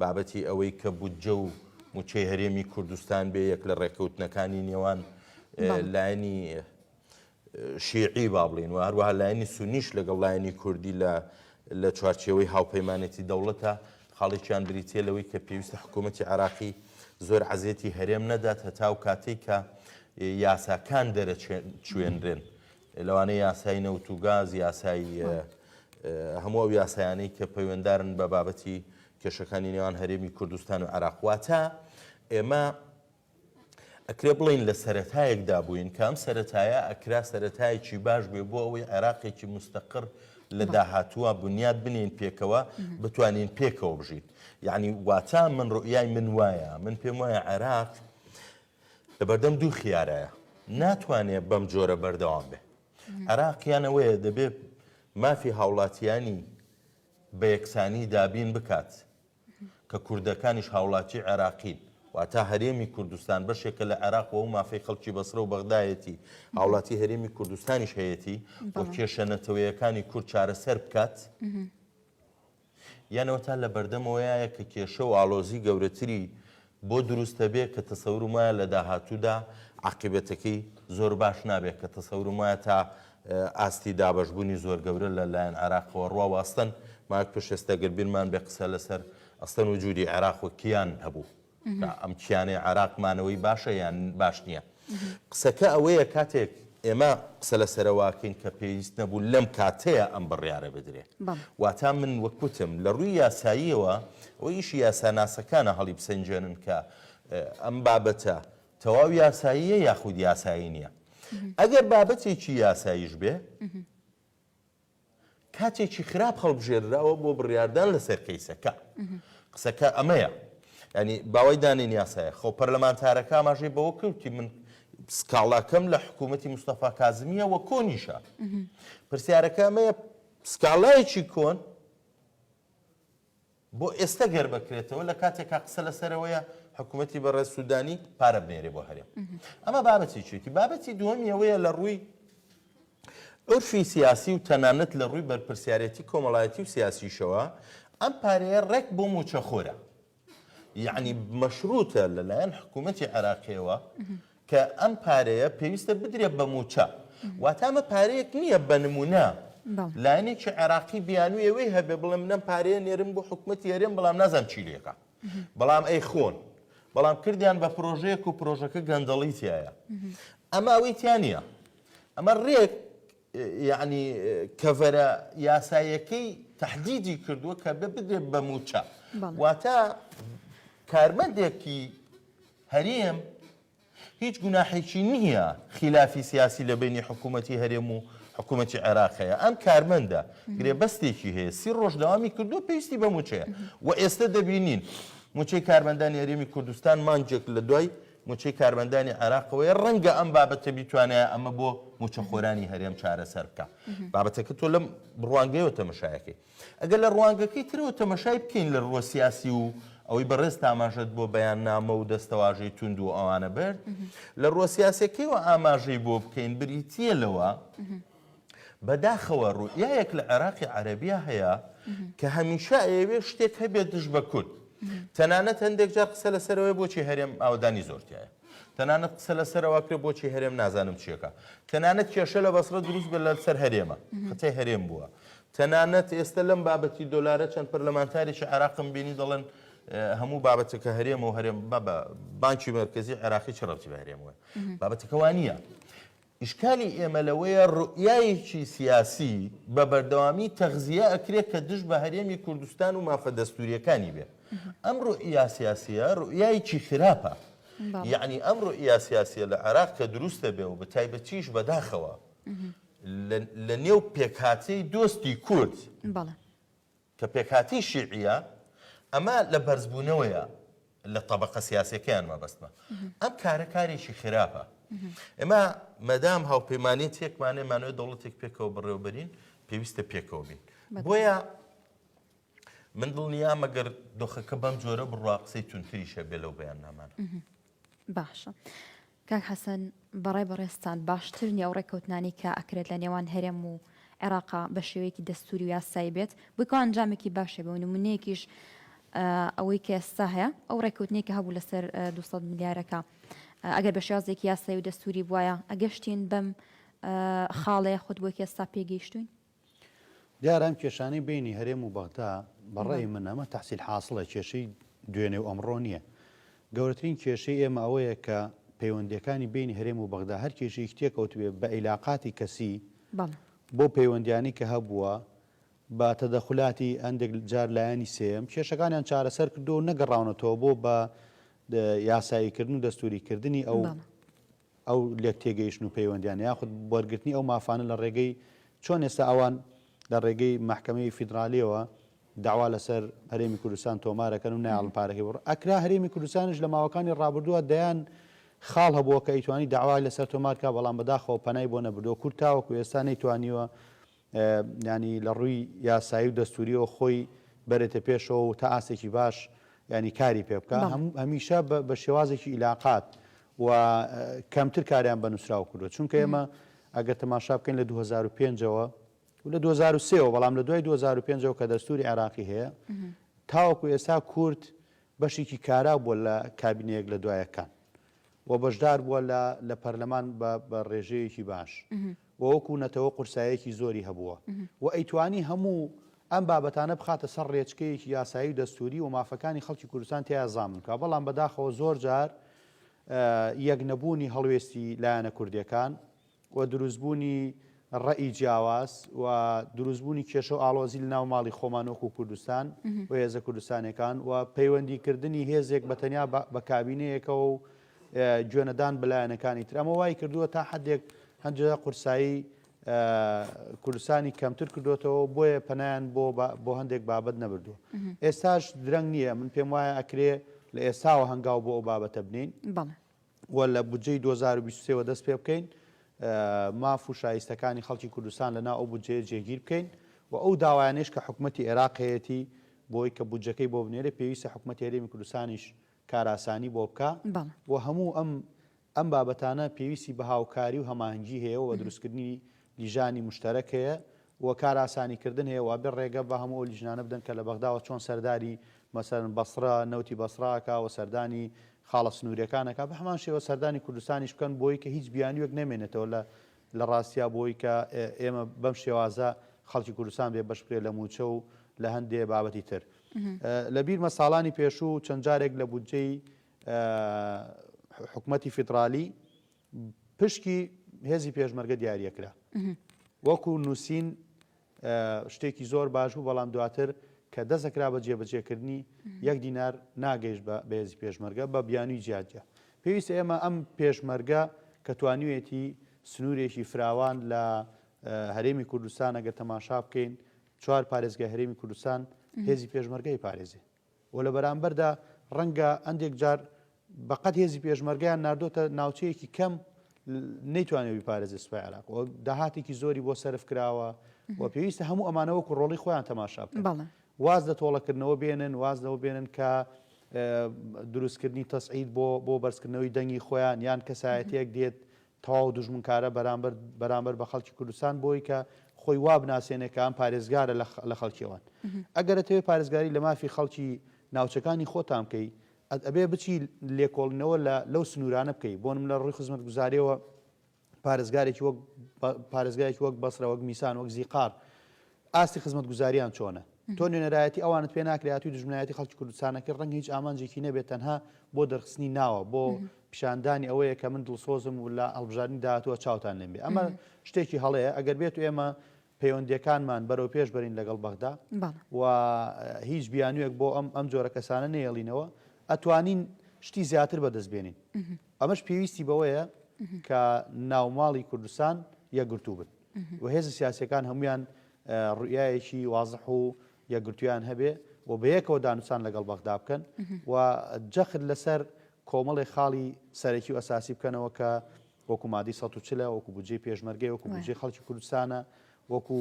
بابەتی ئەوەی کە بودجە و. موچەی هەرێمی کوردستان بێ یەک لە ڕێککەوتنەکانی نێوان لایەنی شیعی با بڵین و هەروەها لایەنی سونیش لەگەڵ لایەنی کوردی لە لە چوارچێوەی هاوپەیمانێتی دەوڵەتە خاڵێکیان بریتە لەوەی کە پێویستە حکوومەتی عراقی زۆر عەزێتی هەرێم نەدات هەتا و کاتێک کە یاساکان دەرەچوێنرێن لەوانەیە یاسای نەوت و گاز، یاسای هەموو ئەو یاسایانەی کە پەیوەندارن بە بابەتی کێشەکانی نێوان هەرێمی کوردستان و عێراق. واتە ئێمە ئەکرێ بڵێین لە سەرەتایەکدا بووین کە ئەم سەرەتایە ئەکرا سەرەتایەکی باش بێ بۆ ئەوەی عێراقێکی مستەقر لە داهاتووە بنیات بنین پێکەوە بتوانین پێکەوە بژین. یعنی واتە من ڕوئیای من وایە من پێم وایە عێراق لەبەردەم دوو خیارایە، ناتوانێ بەم جۆرە بەردەوام بێ. عێراق یان ئەوەیە دەبێ مافی هاوڵاتیانی بە یەکسانی دابین بکات کە کوردەکانیش هاوڵاتی عێراقین، واتە هەرێمی کوردستان بەشێکە لە عێراق و ئەو مافەی خەڵکی بەسرە و بەغدایەتی هاوڵاتی هەرێمی کوردستانیش هەیەتی و کێشە نەتەوەیەکانی کورد چارەسەر بکات. یان ئەوەتا لە بەردەمەوەیایە کە کێشە و ئاڵۆزی گەورەتری بۆ دروست دەبێ کە تەسەورم وایە لە داهاتوودا عاقیبەتەکەی زۆر باش نابێ کە تەسەورم وایە تا ئاستی دابەشبوونی زۆر گەورە لە لایەن عێراقەوە ڕوا و ئەستەن ماوەیەک پێش ئێستا گەر بیرمان بێ قسە لەسەر ئەستەن وجودی عێراق و کیان هەبوو. کە ئەم کیانەی عێراق مانەوەی باشە یان باش نییە. قسەکە ئەوەیە کاتێک ئێمە قسە لەسەرەوە ئەکەین کە پێویست نەبوو لەم کاتەیە ئەم بڕیارە بدرێ. واتا من وەک وتم لە ڕووی یاساییەوە ئەوە ئیشی یاساناسەکانە هەڵیبسەنگێنن کە ئەم بابەتە تەواو یاساییە یاخود یاسایی نییە. ئەگەر بابەتێکی یاساییش بێ کاتێکی خراپ هەڵبژێردراوە بۆ بڕیاردان لەسەر کەیسەکە. قسەکە ئەمەیە. یانی باوای دانێن یاسایە. خۆ پەرلەمانتارەکە ئاماژەی بەوە کرد وتی من سکاڵاکەم لە حکوومەتی مستەفا کازمییە و کۆنیشە. پرسیارەکە ئەمەیە سکاڵایەکی کۆن بۆ ئێستە گەر بکرێتەوە لە کاتێکا قسە لەسەرەوەیە حکوومەتی بەڕێز سوودانی پارە بنێرێ بۆ هەرێم. ئەمە بابەتێکێتی. بابەتی دووەمی ئەوەیە لە ڕووی عورفی سیاسی و تەنانەت لە ڕووی بەرپرسیارێتی کۆمەڵایەتی و سیاسیشەوە ئەم پارەیە ڕێک بۆ مووچەخۆرە. یەعنی مەشرووتە لەلایەن حکوومەتی عێراقییەوە کە ئەم پارەیە پێویستە بدرێت بە مووچە. واتە ئەمە پارەیەک نییە بە نموونە لایەنێکی عێراقی بیانووی ئەوەی هەبێ بڵێ من ئەم پارەیە نێرم بۆ حکوومەتی هەرێم بەڵام نازانم چی لێکا. بەڵام ئەی خۆن. بەڵام کردیان بە پرۆژەیەک و پرۆژەکە گەندەڵی تیایە. ئەمە ئەوەی تیا نییە. ئەمە ڕێک یەعنی کەڤەرە یاساییەکەی تەحدیدی کردووە کە بدرێت بە مووچە. واتە کارمەندێکی هەرێم هیچ گوناحێکی نییە خیلافی سیاسی لە بەینی حکوومەتی هەرێم و حکوومەتی عێراق هەیە. ئەم کارمەندە گرێبەستێکی هەیە سی ڕۆژ دەوامی کردووە پێویستی بە مووچەیە و ئێستە دەبینین مووچەی کارمەندانی هەرێمی کوردستان مانگێک لە دوای مووچەی کارمەندانی عێراقەوەیە ڕەنگە ئەم بابەتە بیتوانایە ئەمە بۆ مووچەخۆرانی هەرێم چارەسەر بکا. بابەتەکە تۆ لەم ڕوانگەیەوە تەمەشایەکەی. ئەگەر لە ڕوانگەکەی ترەوە تەمەشای بکەین لە ڕووە سیاسی و ئەوەی بەڕێزت ئاماژەت بۆ بەیاننامە و دەستەواژەی توند و ئەوانە برد، لە ڕووە سیاسیەکەیەوە ئاماژەی بۆ بکەین بریتییە لەوە بەداخەوە ڕوئیایەک لە عێراقی عەرەبیا هەیە کە هەمیشە ئەیەوێ شتێک هەبێت دژ بە کورد. تەنانەت هەندێک جار قسە لەسەرەوەی بۆچی هەرێم ئاوەدانی زۆر تیایە. تەنانەت قسە لەسەرەوە کرێ بۆچی هەرێم نازانم چیەکە. تەنانەت کێشە لە بەسڕە دروست بێت لەسەر هەرێمە. قەتەی هەرێم بووە. تەنانەت ئێستە لەم بابەتی دۆلارە چەند پەرلەمانتارێکی عێراقم بینی دەڵێن هەموو بابەتەکە هەرێمە و هەرێم بابە بانکی مەرکەزی عێراقی چ ڕەبتی بە هەرێمەوە بابەتەکە وا نییە. ئیشکالی ئێمە لەوەیە ڕوئیایەکی سیاسی بە بەردەوامی تەغزیە ئەکرێ کە دژ بە هەرێمی کوردستان و مافە دەستوریەکانی بێ. ئەم ڕوئیا سیاسیە ڕوئیایەکی خراپە. یەعنی ئەم ڕوئیا سیاسیە لە عێراق کە دروستە بێ و بە تایبەتیش بەداخەوە لە نێو پێکهاتەی دۆستی کورد کە پێکهاتەی شیعیە ئەمە لە بەرزبوونەوەیە لە تەبەقە سیاسەکەیان مەبەستمە ئەم کارە کارێکی خراپە ئێمە مەدام هاوپەیمانێتێکمانێ مانەوە دەوڵەتێک پێکەوە بەڕێوەبەرین پێویستە پێکەوە بین بۆیە من دڵنیام ئەگەر دۆخەکە بەم جۆرە بڕوا قسەی توندتریش هەبێ لەو بەیاننامانە. باشە کاک حەسەن بەڕای بەڕێزتان باشتر نیە ئەو ڕێککەوتنانەی کە ئەکرێت لە نێوان هەرێم و عێراقا بە شێوەیەکی دەستوری و یاسایی بێت بۆی کەوا ئەنجامێکی باش هەبێ و نمونەیەکیش. ئەوەی کە ئێستا هەیە ئەو ڕێککەوتنەی کە هەبوو لەسەر 200 ملیارەکە ئەگەر بە شێوازێکی یاسایی و دەستوری بوایە ئەگەشتین بەم خاڵەیە خود بۆی کە ئێستا پێگەیشتوین؟ دیارە ئەم کێشانەی بەینی هەرێم و بەغدا بە ڕەئی من ئەمە تەحسیل حاسڵە، کێشەی دوێنێ و ئەمڕۆ نییە. گەورەترین کێشەی ئێمە ئەوەیە کە پەیوەندییەکانی بەینی هەرێم و بەغدا هەر کێشەیەکی تێکەوتبێ بە ئیلاقاتی کەسی بەو پەیوەندیانەی کە هەبووە بە تەدەخولاتی هەندێک جار لایەنی سێیەم کێشەکانیان چارەسەر کردووە و نەگەڕاونەتەوە بۆ بە یاساییکردن و دەستووریکردنی ئەو ئەو لێکتێگەیشتن و پەیوەندیانە یاخود وەرگرتنی ئەو مافانە لە ڕێگەی چۆن ئێستا ئەوان لە ڕێگەی مەحکەمەی فیدرالیەوە داوا لەسەر هەرێمی کوردستان تۆمارەکەن و نایاڵن پارەکەی بڕ ئەکرا هەرێمی کوردستانیش لە ماوەکانی ڕابردووە دەیان خاڵ هەبووە کە ئەیتوانی داوای لەسەر تۆمارکە بەڵام بەداخەوە پەنای بۆ نەبردووە کورد تاوەکو ئێستا نەیتوانیوە یانی لە ڕووی یاسایی و دەستوریەوە خۆی بەرێتە پێشەوە و تا ئاستێکی باش ینی کاری پێ بکە هەمیشە بە شێوازێکی ئیلاقات و کەمتر کاریان بە نووسراو کردووە چونکە ئێمە ئەگەر تەماشا بکەین لە 2005ەوە و لە 2003ەوە بەڵام لە دوای 2005ەوە کە دەستوری عێراقی هەیە تاوەکو ئێستا کورد بەشێکی کارا بووە لە کابینەیەک لە دوایەکان و بەشدار بووە لە لە پەرلەمان بە بە ڕێژەیەکی باش و وەکو نەتەوە قورسایەکی زۆری هەبووە و ئەیتوانی هەموو ئەم بابەتانە بخاتە سەر ڕێچکەیەکی یاسایی و دەستووری و مافەکانی خەڵکی کوردستان تیا زامن بکا بەڵام بەداخەوە زۆر جار یەک نەبوونی هەڵوێستی لایەنە کوردیەکان و دروستبوونی ڕەئی جیاواز و دروستبوونی کێشە و ئاڵۆزی لە ناو ماڵی خۆمان وەکو کوردستان و هێزە کوردستانیەکان و پەیوەندی کردنی هێزێک بە تەنیا بە کابینەیەکەوە و گوێنەدان بە لایەنەکانی تر ئەمە وای کردووە تا حدێک هەندێک قورسایی کوردستانی کەمتر کردوێتەوە بۆیە پەنایان بۆ بۆ هەندێک بابەت نەبردووە ئێستاش درەنگ نییە من پێم وایە ئەکرێ لە ئێستاوە هەنگاو بۆ ئەو بابەتە بنین و لە بودجەی 2023 وە دەست پێ بکەین ماف و شایستەکانی خەڵکی کوردستان لە ناو ئەو بودجەیە جێگیر بکەین و ئەو داوایانەیش کە حکومەتی عێراق هەیەتی بۆی کە بودجەکەی بۆ بنێرێ پێویستە حکومەتی هەرێمی کوردستانیش کارئاسانی بۆ بکا و هەموو ئەم ئەم بابەتانە پێویستی بە هاوکاری و هەماهەنگی هەیە و بە دروستکردنی لیژانی موشتەرەک هەیە و کارئاسانی کردن هەیە و ئەبێ ڕێگە بە هەموو ئەو لیژنانە بدەن کە لە بەغداوە چۆن سەرداری مەسەلەن بەسڕە نەوتی بەسڕە ئەکا و سەردانی خاڵە سنووریەکان ئەکا بە هەمان شێوە سەردانی کوردستانیش بکەن بۆی کە هیچ بیانوویەک نەمێنێتەوە لە لە ڕاستیا بۆی کە ئێمە بەم شێوازە خەڵکی کوردستان بێ بەش بکرێت لە مووچە و لە هەندێ بابەتی تر. لە بیرمە ساڵانی پێشوو چەند جارێک لە بودجەی حکومەتی فیدرالی پشکی هێزی پێشمەرگە دیاریەکرا وەکو نووسین شتێکی زۆر باش بوو بەڵام دواتر کە دەستەکرا بە جێبەجێکردنی یەک دینار ناگەیشت بە بەهێزی پێشمەرگە بە بیانوی جیاجیا پێویستە ئێمە ئەم پێشمەرگە کە توانیوێتی سنوورێکی فراوان لە هەرێمی کوردستان ئەگەر تەماشا بکەین چوار پارێزگای هەرێمی کوردستان هێزی پێشمەرگەی پارێزێ و لە بەرامبەردا ڕەنگە هەندێک جار بەقەد هێزی پێشمەرگەیان ناردۆتە ناوچەیەکی کەم نەیتوانێت بیپارێزێت سوپای عێراق و داهاتێکی زۆری بۆ سەرف کراوە و پێویستە هەموو ئەمانە وەکو ڕۆڵی خۆیان تەماشا بکەن واز لە تۆڵەکردنەوە بێنن واز لەوە بێنن کە دروستکردنی تەسعید بۆ بۆ بەرزکردنەوەی دەنگی خۆیان یان کەسایەتیەک دێت تەواو دوژمنکارە بەرامبەر بەرامبەر بە خەڵکی کوردستان بۆی کە خۆی وا بناسێنێ کە ئەم پارێزگارە لە خەڵکی ئەوان. ئەگەر ئەتەوێ پارێزگاری لە مافی خەڵکی ناوچەکانی خۆتان بکەی ئەبێ بچی لێکۆڵینەوە لە لەو سنوورانە بکەی بۆ نمونە لە ڕووی خزمەتگوزاریەوە پارێزگارێکی وەک پارێزگایەکی وەک بەسرە وەک میسان وەک زیقار ئاستی خزمەتگوزاریان چۆنە؟ تۆ نوێنەرایەتی ئەوانت پێ ناکرێ هاتووی دوژمنایەتی خەڵکی کوردستان ئەکەی ڕەنگە هیچ ئامانجێکی نەبێت تەنها بۆ دەرخستنی ناوە بۆ پیشاندانی ئەوەیە کە من دڵسۆزم و لە هەڵبژاردنی داهاتووە چاوتان لێم بێ ئەمە شتێکی هەڵەیە ئەگەر بێت و ئێمە پەیوەندیەکانمان بەرەو پێش بەرین لەگەڵ بەغدا و هیچ بیانوویەک بۆ ئەم ئەم جۆرە کەسانە نەیەڵینەوە ئەتوانین شتی زیاتر بەدەست بێنین ئەمەش پێویستی بەوەیە کە ناوماڵی کوردستان یەکگرتوو بن و هێزە سیاسیەکان هەمویان ڕوئیایەکی وازح و یەکگرتویان هەبێ و بەیەکەوە دانوسان لەگەڵ بەغدا بکەن و جەخت لەسەر کۆمەڵی خاڵی سەرەکی و ئەساسی بکەنەوە کە وەکو مادەی 140 وەکو بودجەی پێشمەرگەی وەکو بودجەی خەڵکی کوردستانە وەکو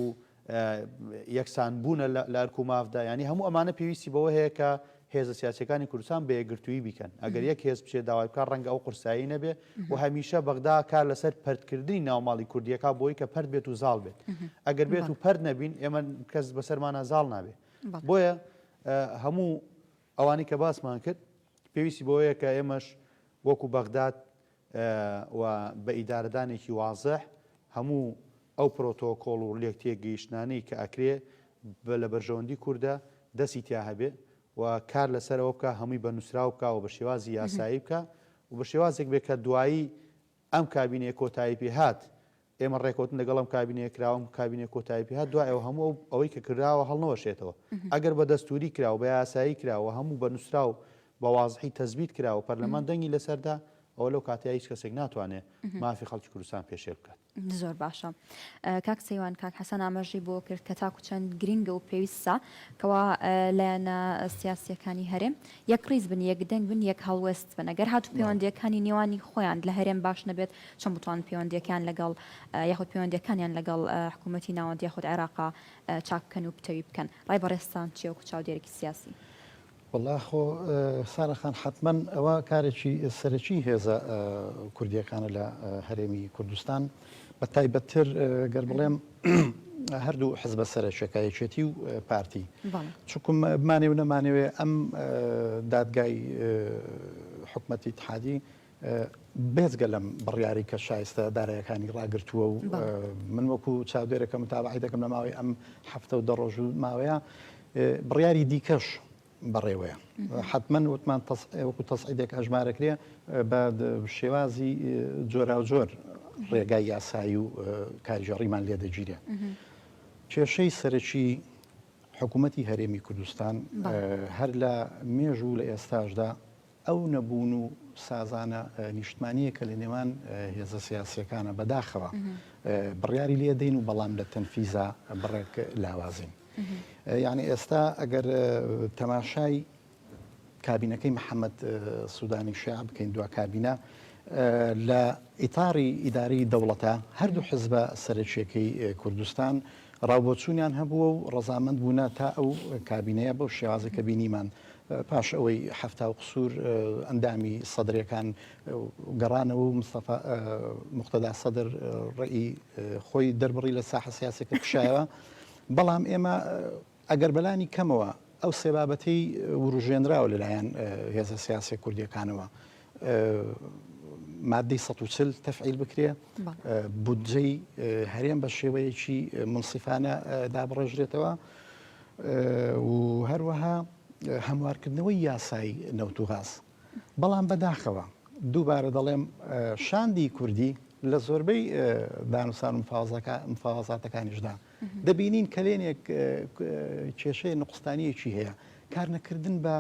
یەکسان بوونە لە ئەرک و مافدا، یانی هەموو ئەمانە پێویستی بەوە هەیە کە هێزە سیاسیەکانی کوردستان بە یەکگرتوویی بیکەن، ئەگەر یەک هێز بچێت داوای بکات ڕەنگە ئەو قورسایی نەبێ و هەمیشە بەغدا کار لەسەر پەرتکردنی ناوماڵی کوردیەکە بۆی کە پەرت بێت و زاڵ بێت، ئەگەر بێت و پەرت نەبین ئێمە کەس بەسەرمانە زاڵ نابێ، بۆیە هەموو. ئەوانەی کە باسمان کرد پێویستی بەوەیە کە ئێمەش وەکو بەغداد و بە ئیدارەدانێکی وازح هەموو ئەو پرۆتۆکۆڵ و لێکتێگەیشتنانەی کە ئەکرێ لە بەرژەوەندی کوردە دەستی تیا هەبێ و کار لەسەر ئەوە بکا هەمووی بە نووسراو بکا و بە شێوازی یاسایی بکا و بە شێوازێک بێ کە دوایی ئەم کابینەیە کۆتایی پێ هات ئێمە ڕێکەوتن لەگەڵ ئەم کابینەیە کراوە، ئەم کابینەیە کۆتایی پێ هات، دوای ئەوە هەموو ئەو ئەوەی کە کراوە هەڵنەوەشێتەوە. ئەگەر بە دەستووری کرا و بە یاسایی کرا و هەموو بە نووسراو بە وازحی تەسبیت کرا و پەرلەمان دەنگی لەسەر دا، ئەوە لەو کاتەیا هیچ کەسێک ناتوانێ مافی خەڵکی کوردستان پێشێل بکات. زۆر باشە کاک سەیوان، کاک حەسەن ئاماژەی بۆ کرد کە تاکو چەند گرینگە و پێویستە کەوا لایەنە سیاسییەکانی هەرێم یەکڕیز بن، یەکدەنگ بن، یەک هەڵوێست بن. ئەگەر هاتوو پەیوەندییەکانی نێوانی خۆیان لە هەرێم باش نەبێت، چۆن بتوانن پەیوەندییەکان لەگەڵ یاخود پەیوەندییەکانیان لەگەڵ حکوومەتی ناوەند یاخود عێراقا چاک بکەن و پتەوی بکەن؟ ڕای بەڕێزتان چییە وەکو چاودێرێکی سیاسی؟ وەڵا خۆ سارا خان حەتمەن ئەوە کارێکی سەرەکی هێزە کوردییەکانە لە هەرێمی کوردستان بە تایبەتتر گەر بڵێم هەردوو حزبە سەرەکیەکە یەکێتی و پارتی چکم بمانێ و نەمانەوێ ئەم دادگای حکومەتی اتحادی بێجگە لەم بڕیاری کە شایستە دارایەکانی ڕاگرتووە و من وەکو چاودێرەکە متابعی دەکەم لە ماوەی ئەم هەفتە و دە ڕۆژ و ماوەیە بڕیاری دیکەش بەڕێوەیە حتمما وتمان وەکو تەسعیدێک ئەژمارەکرێ بە شێوازی جۆراوجۆر ڕێگای یاسایی و کارگێڕیمان لێ دەگیرێ کێشەی سەرەکی حکوومەتی هەرێمی کوردستان هەر لە مێژوو لە ئێستاشدا ئەو نەبوون و سازانە نیشتمانییە کە لە نێوان هێزە سیاسییەکانە بەداخەوە بڕیاری لێ دەین و بەڵام لە تەنفیزا بڕێک لاوازین. یعنی ئێستا ئەگەر تەماشای کابینەکەی محەممەد سوودانی شیع بکەین دوا کابینە لە ئیتاری ئیداری دەوڵەتە هەردوو حزبە سەرەکیەکەی کوردستان ڕاوبۆچوونیان هەبووە و ڕەزامەند بوونە تا ئەو کابینەیە بەو شێوازە کە بینیمان پاش ئەوەی حەفتا و قسوور ئەندامی سەدرەکان گەڕانەوە و مستەفا موقتەدا سەدر ڕێی خۆی دەربڕی لە ساحە سیاسەکە کشایەوە بەڵام ئێمە ئەگەر بەلانی کەمەوە ئەو سێ بابەتەی وروژێنراوە لەلایەن هێزە سیاسیە کوردیەکانەوە مادەی 140 تەفعیل بکرێ بودجەی هەرێم بە شێوەیەکی منصفانە دابڕێژرێتەوە و هەروەها هەموارکردنەوەی یاسای نەوت و غاز. بەڵام بەداخەوە دووبارە دەڵێم شاندی کوردی لە زۆربەی دانوسان و مفاوەزاتەکانیشدا دەبینین کەلێنێک کێشەیە نقوستانیەکی هەیە کارنەکردن بە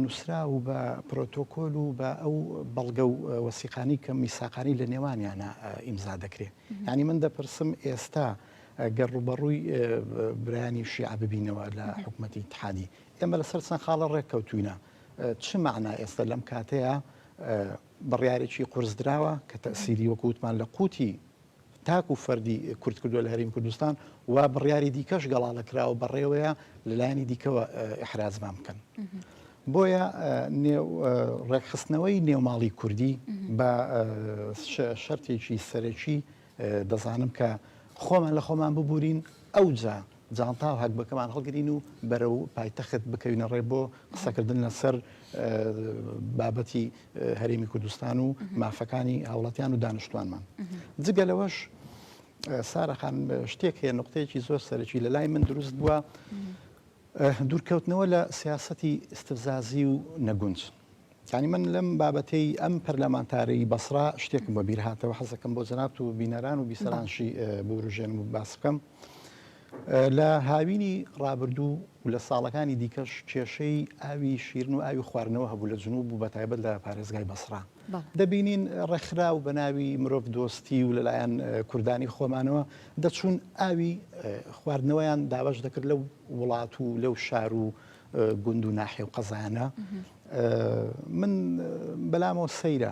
نووسراو و بە پرۆتۆکۆل و بە ئەو بەڵگە و وەسیقانی کە میساقانی لە نێوانیانە ئیمزا دەکرێت یعنی من دەپرسم ئێستا گەر ڕووبەڕووی برایانی شیعە ببینەوە لە حکومەتی ئیتحادی ئێمە لەسەر چەند خاڵە ڕێککەوتوینە چ مەعنا ئێستا لەم کاتەیە بڕیارێکی قورس دراوە کە تەسیری وەکو وتمان لە قوتی تاک و فەردی کورد کردووە لە هەرێمی کوردستان و بڕیاری دیکەش گەڵاڵە کراوە بەڕێوەیە لەلایەنی دیکەوە ئیحرازمان بکەن. بۆیە ڕێکخستنەوەی نێوماڵی کوردی بە شەرتێکی سەرەکی دەزانم کە خۆمان لە خۆمان ببورین ئەوجا جانتا و هەگبەکەمان هەڵگرین و بەرەو پایتەخت بکەوینە ڕێ بۆ قسەکردن لەسەر بابەتی هەرێمی کوردستان و مافەکانی هاوڵاتیان و دانیشتوانمان. جگە لەوەش سارە خان شتێک هەیە نقطەیەکی زۆر سەرەکی لە لای من دروست بووە دوورکەوتنەوە لە سیاسەتی ئیستفزازی و نەگونج. یانی من لەم بابەتەی ئەم پەرلەمانتارەی بەسڕا شتێکم بە بیر هاتەوە حەزەکەم بۆ جەنابت و بینەران و بیسەرانشی بوروژێنم و باس بکەم. لە هاوینی ڕابردوو و لە ساڵەکانی دیکەش کێشەی ئاوی شیرن و ئاوی خواردنەوە هەبوو لە جنوب و بەتایبەت لە پارێزگای بەسڕا. دەبینین ڕێکخراو بە ناوی مرۆڤ دۆستی و لەلایەن کوردانی خۆمانەوە دەچوون ئاوی خواردنەوەیان دابەش دەکرد لەو وڵات و لەو شار و گوند و ناحیە و قەزایانە من بەلامەوە سەیرە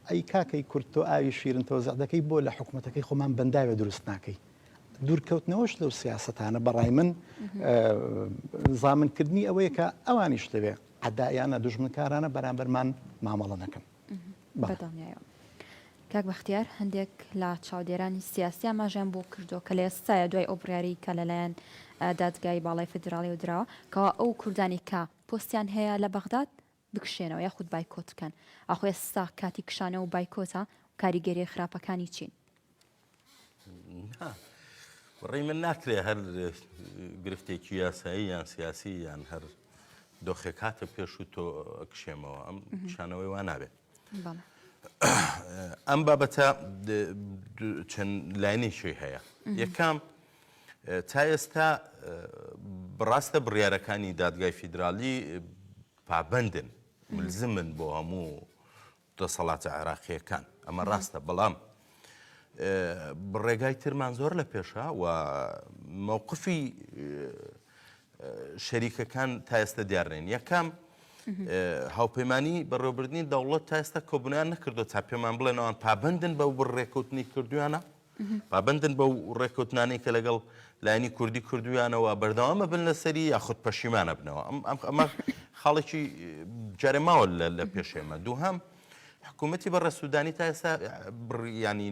ئەی کاکەی کورد تۆ ئاوی شیرن تەوزع دەکەی بۆ لە حکوومەتەکەی خۆمان بەنداوێ دروست ناکەی دوورکەوتنەوەش لەو سیاستانە بەڕای من زامنکردنی ئەوەیە کە ئەوانیش لەوێ عەدائیانە، دوژمنکارانە بەرامبەرمان مامەڵە نەکەن. بەڵێ. بەدڵنیایەوە. کاک بەختیار، هەندێک لە چاودێرانی سیاسی ئاماژەیان بۆ کردووە کە لە ئێستایا دوای ئەو بڕیارەی کە لەلایەن دادگای باڵای فیدراڵیەوە دراوە، کەوا ئەو کوردانەی کە. پۆستیان هەیە لە بەغداد بکشێنەوە یاخود بایکۆت بکەن. ئاخۆ ئێستا کاتی کشانەوە و بایکۆتە و کاریگەرییە خراپەکانی چین؟ نا، بەڕەی من ناکرێ هەر گرفتێکی یاسایی یان سیاسی یان هەر دۆخێک هاتە پێش و تۆ کشێمەوە ئەم کشانەوەی وا نابێت. ئەم بابەتە چەند لایەنێکی هەیە. یەکەم تا ئێستا ڕاستە بڕیارەکانی دادگای فیدرالی پابەندن ملزمن بۆ هەموو دەسەڵاتە عێراقییەکان ئەمە ڕاستە بەڵام ڕێگای ترمان زۆر لە پێشە و مەوقفی شەریکەکان تا ئێستا دیارنین یەکەم هاوپەیمانی بەڕێوەبردنی دەوڵەت تا ئێستا کۆبوونیان نەکردو تا پێمان بڵێن ئەوان پابندن بەو بڕێکەوتنی کردویانە پابەندن بەو ڕێککەوتنانەی کە لەگەڵ لایەنی کوردی کردویانەوە بەردەوامە بن لەسەری یاخود پەشیمانە بنەوە ئەمە خاڵێکی جارێ ماوە لە پێش ئێمە دووهەم حکوومەتی بە ڕێسوودانی تا ئێستا ینی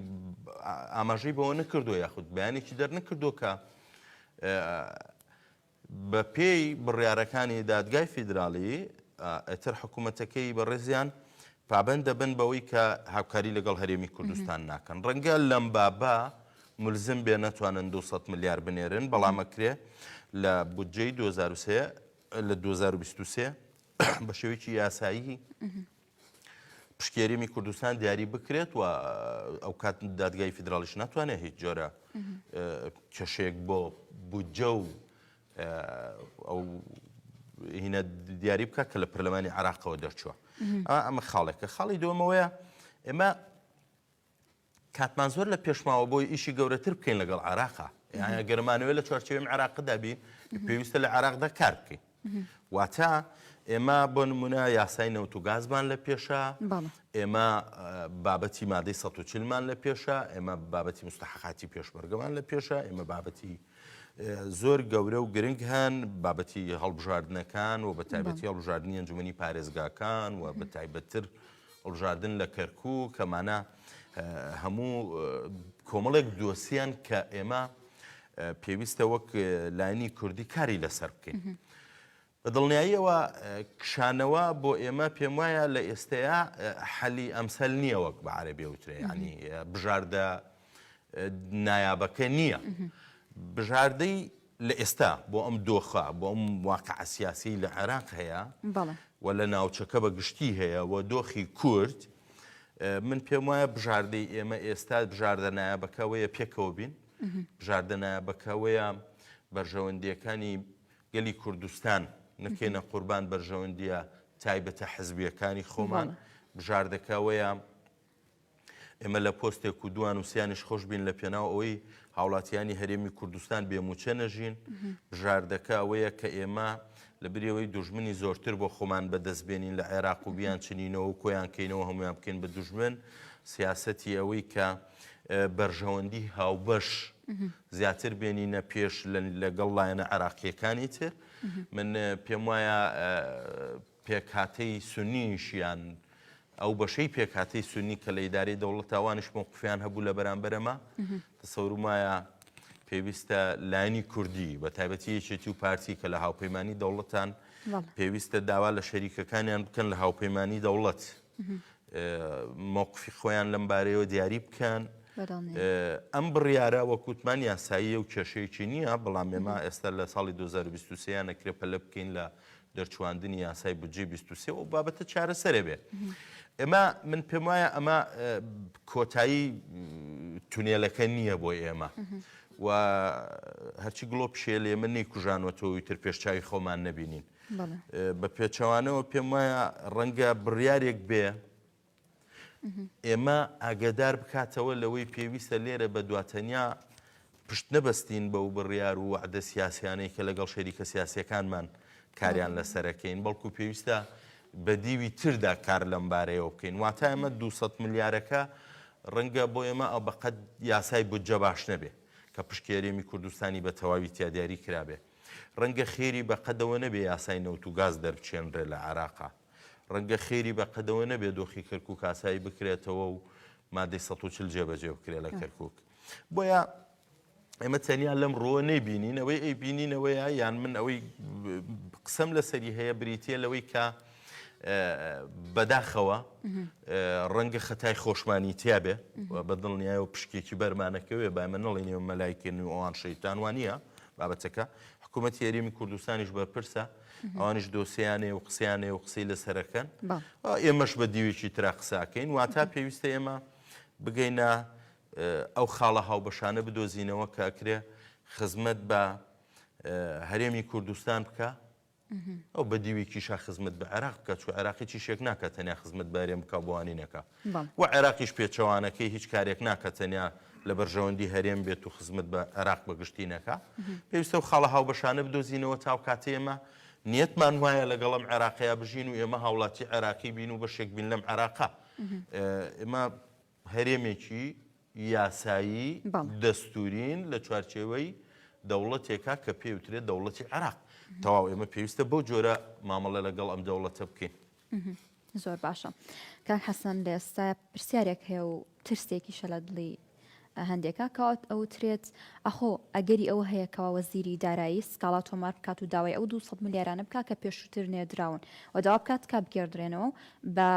ئاماژەی بەوە نەکردو یاخود بەیانێکی دەرنەکردو کە بەپێی بڕیارەکانی دادگای فیدراڵی، ئیتر حکومەتەکەی بەڕێزیان پابەند دەبن بەوەی کە هاوکاری لەگەڵ هەرێمی کوردستان ناکەن. ڕەنگە لەم بابە ملزم بێ نەتوانن 200 ملیار بنێرن، بەڵام ئەکرێ لە بودجەی 2003 لە 2023 بە شێوەیەکی یاسایی پشکی هەرێمی کوردستان دیاری بکرێت و ئەو کات دادگای فیدراڵیش ناتوانێت هیچ جۆرە کێشەیەک بۆ بودجە و ئەو هینە دیاری بکە کە لە پەرلەمانی عراقەوە دەرچووە ئەمە خاڵێکە خاڵی دووەمەوەیە ئێمە کاتمان زۆر لە پێش ماوە بۆی ئیشی گەورەتر بکەین لەگەڵ عێراقا یان ئەگەر مانەوێت لە چوارچێوەی عێراقدا بین پێویستە لە عێراقدا کار بکەین واتە ئێمە بۆ نمونە یاسای نەوت و گازمان لە پێشە ئێمە بابەتی مادەی 140 مان لە پێشە ئێمە بابەتی مستحقاتی پێشمەرگەمان لە پێشە ئێمە بابەتی زۆر گەورە و گرنگ هەن بابەتی هەڵبژاردنەکان و بە تایبەتی هەڵبژاردنی ئەنجومەنی پارێزگاکان و بە تایبەتتر هەڵبژاردن لە کەرکوک ئەمانە هەموو کۆمەڵێک دۆسیان کە ئێمە پێویستە وەک لایەنی کوردی کاری لەسەر بکەین. بە دڵنیاییەوە کشانەوە بۆ ئێمە پێم وایە لە ئێستەیە حەلی ئەمسەل نییە وەک بە عەرەبی وترێ ینی بژاردە نایابەکە نییە. بژاردەی لە ئێستا بۆ ئەم دۆخە، بۆ ئەم واقعە سیاسیەی لە عێراق هەیە و لە ناوچەکە بە گشتی هەیە و دۆخی کورد، من پێم وایە بژاردەی ئێمە ئێستا بژاردە نایابەکە ئەوەیە پێکەوە بین، بژاردە نایابەکە ئەوەیە بەرژەوەندییەکانی گەلی کوردستان نەکەینە قوربان بەرژەوەندییە تایبەتە حزبییەکانی خۆمان، بژاردەکە ئەوەیە ئێمە لە پۆستێک و دوان و سیانیش خۆش بین لە پێناو ئەوەی هاوڵاتیانی هەرێمی کوردستان بێ مووچە نەژین، بژاردەکە ئەوەیە کە ئێمە لە بری ئەوەی دوژمنی زۆرتر بۆ خۆمان بەدەست بێنین لە عێراق و بیانچنینەوە و کۆیان کەینەوە هەموویان بکەین بە دوژمن، سیاسەتی ئەوەی کە بەرژەوەندی هاوبەش زیاتر بێنینە پێش لەگەڵ لایەنە عێراقییەکانی تر. من پێم وایە پێکهاتەی سوننیش یان ئەو بەشەی پێکهاتەی سوننی کە لە ئیدارەی دەوڵەتە ئەوانیش مەوقفیان هەبوو لە بەرامبەر ئەمە تەسەورم وایە پێویستە لایەنی کوردی بە تایبەتی یەکێتی و پارتی کە لە هاوپەیمانی دەوڵەتان پێویستە داوا لە شەریکەکانیان بکەن لە هاوپەیمانی دەوڵەت مەوقفی خۆیان لەم بارەیەوە دیاری بکەن ئەم بڕیارە وەکوتمان یاساییە و کێشەیەکی نییە بەڵام ئێمە ئێستا لە ساڵی 2023 نەکرێ پەلە بکەین لە دەرچواندنی یاسای بودجەی 23 ئەو بابەتە چارەسەرە بێ. ئێمە من پێم وایە ئەمە کۆتایی تونێلەکە نییە بۆ ئێمە و هەرچی گڵۆپ شێ لێ من نەیکوژانوەتەوەی تر پێش چاوی خۆمان نەبینین. بە پێچەوانەوە پێم وایە ڕەنگە بڕیارێک بێ ئێمە ئاگادار بکاتەوە لەوەی پێویستە لێرە بە دوا تەنیا پشت نەبەستین بەو بڕیار و وەعدە سیاسیانەی کە لەگەڵ شەریکە سیاسیەکانمان کاریان لەسەرەکەین بەڵکو پێویستە بە دیوی تردا کار لەم بارەیەوە بکەین واتە ئەمە 200 ملیارەکە ڕەنگە بۆ ئێمە ئەو بەقەد یاسای بودجە باش نەبێ کە پشکی هەرێمی کوردستانی بە تەواوی تیا دیاری کرابێ ڕەنگە خێری بەقەدەوە نەبێ یاسای نەوت و گاز دەربچێنرێ لە عێراقا ڕەنگە خێری بە قەدەوە نەبێ دۆخی کەرکوک ئاسایی بکرێتەوە و مادەی 140 جێبەجێ بکرێت لە کەرکوک. بۆیە ئێمە تەنیا لەم ڕووە نەیبینین، ئەوەی ئەیبینین ئەوەیە یان من ئەوەی قسەم لەسەری هەیە بریتییە لەوەی کە بەداخەوە ڕەنگە خەتای خۆشمانی تیا بێ و بە دڵنیایەوە پشکێکی بەرمانەکەوێ با ئێمە نەڵێین ئێمە مەلایکەن و ئەوان شەیتان وا نییە بابەتەکە حکوومەتی هەرێمی کوردستانیش بەرپرسە ئەوانیش دۆسیانێ و قسەیانێ و قسەی لەسەرەکەن ئێمەش بە دیوێکی ترا قساکەین واتا پێویستە ئێمە بگەینە ئەو خاڵە هاوبەشانە بدۆزینەوە کە ئەکرێ خزمەت بە هەرێمی کوردستان بکە ئەو بە دیوێکیشا خزمەت بە عێراق بکە چوو عێراقی چی شێک ناکە تەنیا خزمەت بە هەرێم بکە بۆوانی نەکە و عێراقیش پێچەوانەکەی هیچ کارێک ناکە تەنیا لە بەرژەوەندی هەرێم بێت و خزمەت بە عێراق بەگشتی نەکە پێویستە و خاڵە هاوبەشانە بدۆزینەوە تاو کاتێ ئێمە نیەتمان وایە لەگەڵم عێراقەیە بژین و ئێمە هاوڵاتی عێراقی بین و بەشێک بین لەم عێراقا ئێمە هەرێمێکی یاسایی دەستوورین لە چوارچێوەی دەوڵەتێکا کە پێی وترێت دەوڵەتی عێراق. تەواو ئێمە پێویستە بەو جۆرە مامەڵە لەگەڵ ئەم دەوڵەتە بکەین. زۆر باشە کاک حەسەن لە ئێستا پرسیارێک هەیە و ترسێکیشە لە دڵی هەندێکا کەوات ئەوترێت ئەخۆ ئەگەری ئەوە هەیە کەوا وەزیری دارایی سکاڵا تۆمار بکات و داوای ئەو 200 ملیارانە بکات کە پێشووتر نێردراون و داوا بکات کە بگێڕدرێنەوە بە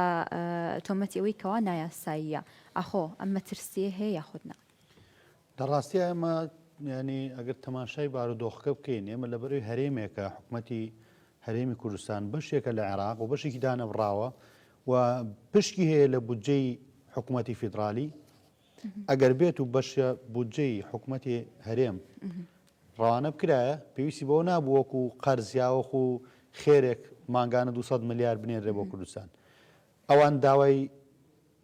تۆمەتی ئەوەی کەوا نایاساییە ئاخۆ ئەم مەترسییە هەیە یاخود نا؟ لە ڕاستیا ئێمە یانی ئەگەر تەماشای بارودۆخەکە بکەین ئێمە لەبەرەوەی هەرێمێکە حکومەتی هەرێمی کوردستان بەشێکە لە عێراق و بەشێکی دانەبڕاوە و پشکی هەیە لە بودجەی حکوومەتی فیدرالی ئەگەر بێت و بەشە بودجەی حکوومەتی هەرێم ڕەوانە بکرایە پێویستی بەوە نابوو وەکو قەرز یا وەکو خێرێک مانگانە 200 ملیار بنێرێ بۆ کوردستان ئەوان داوای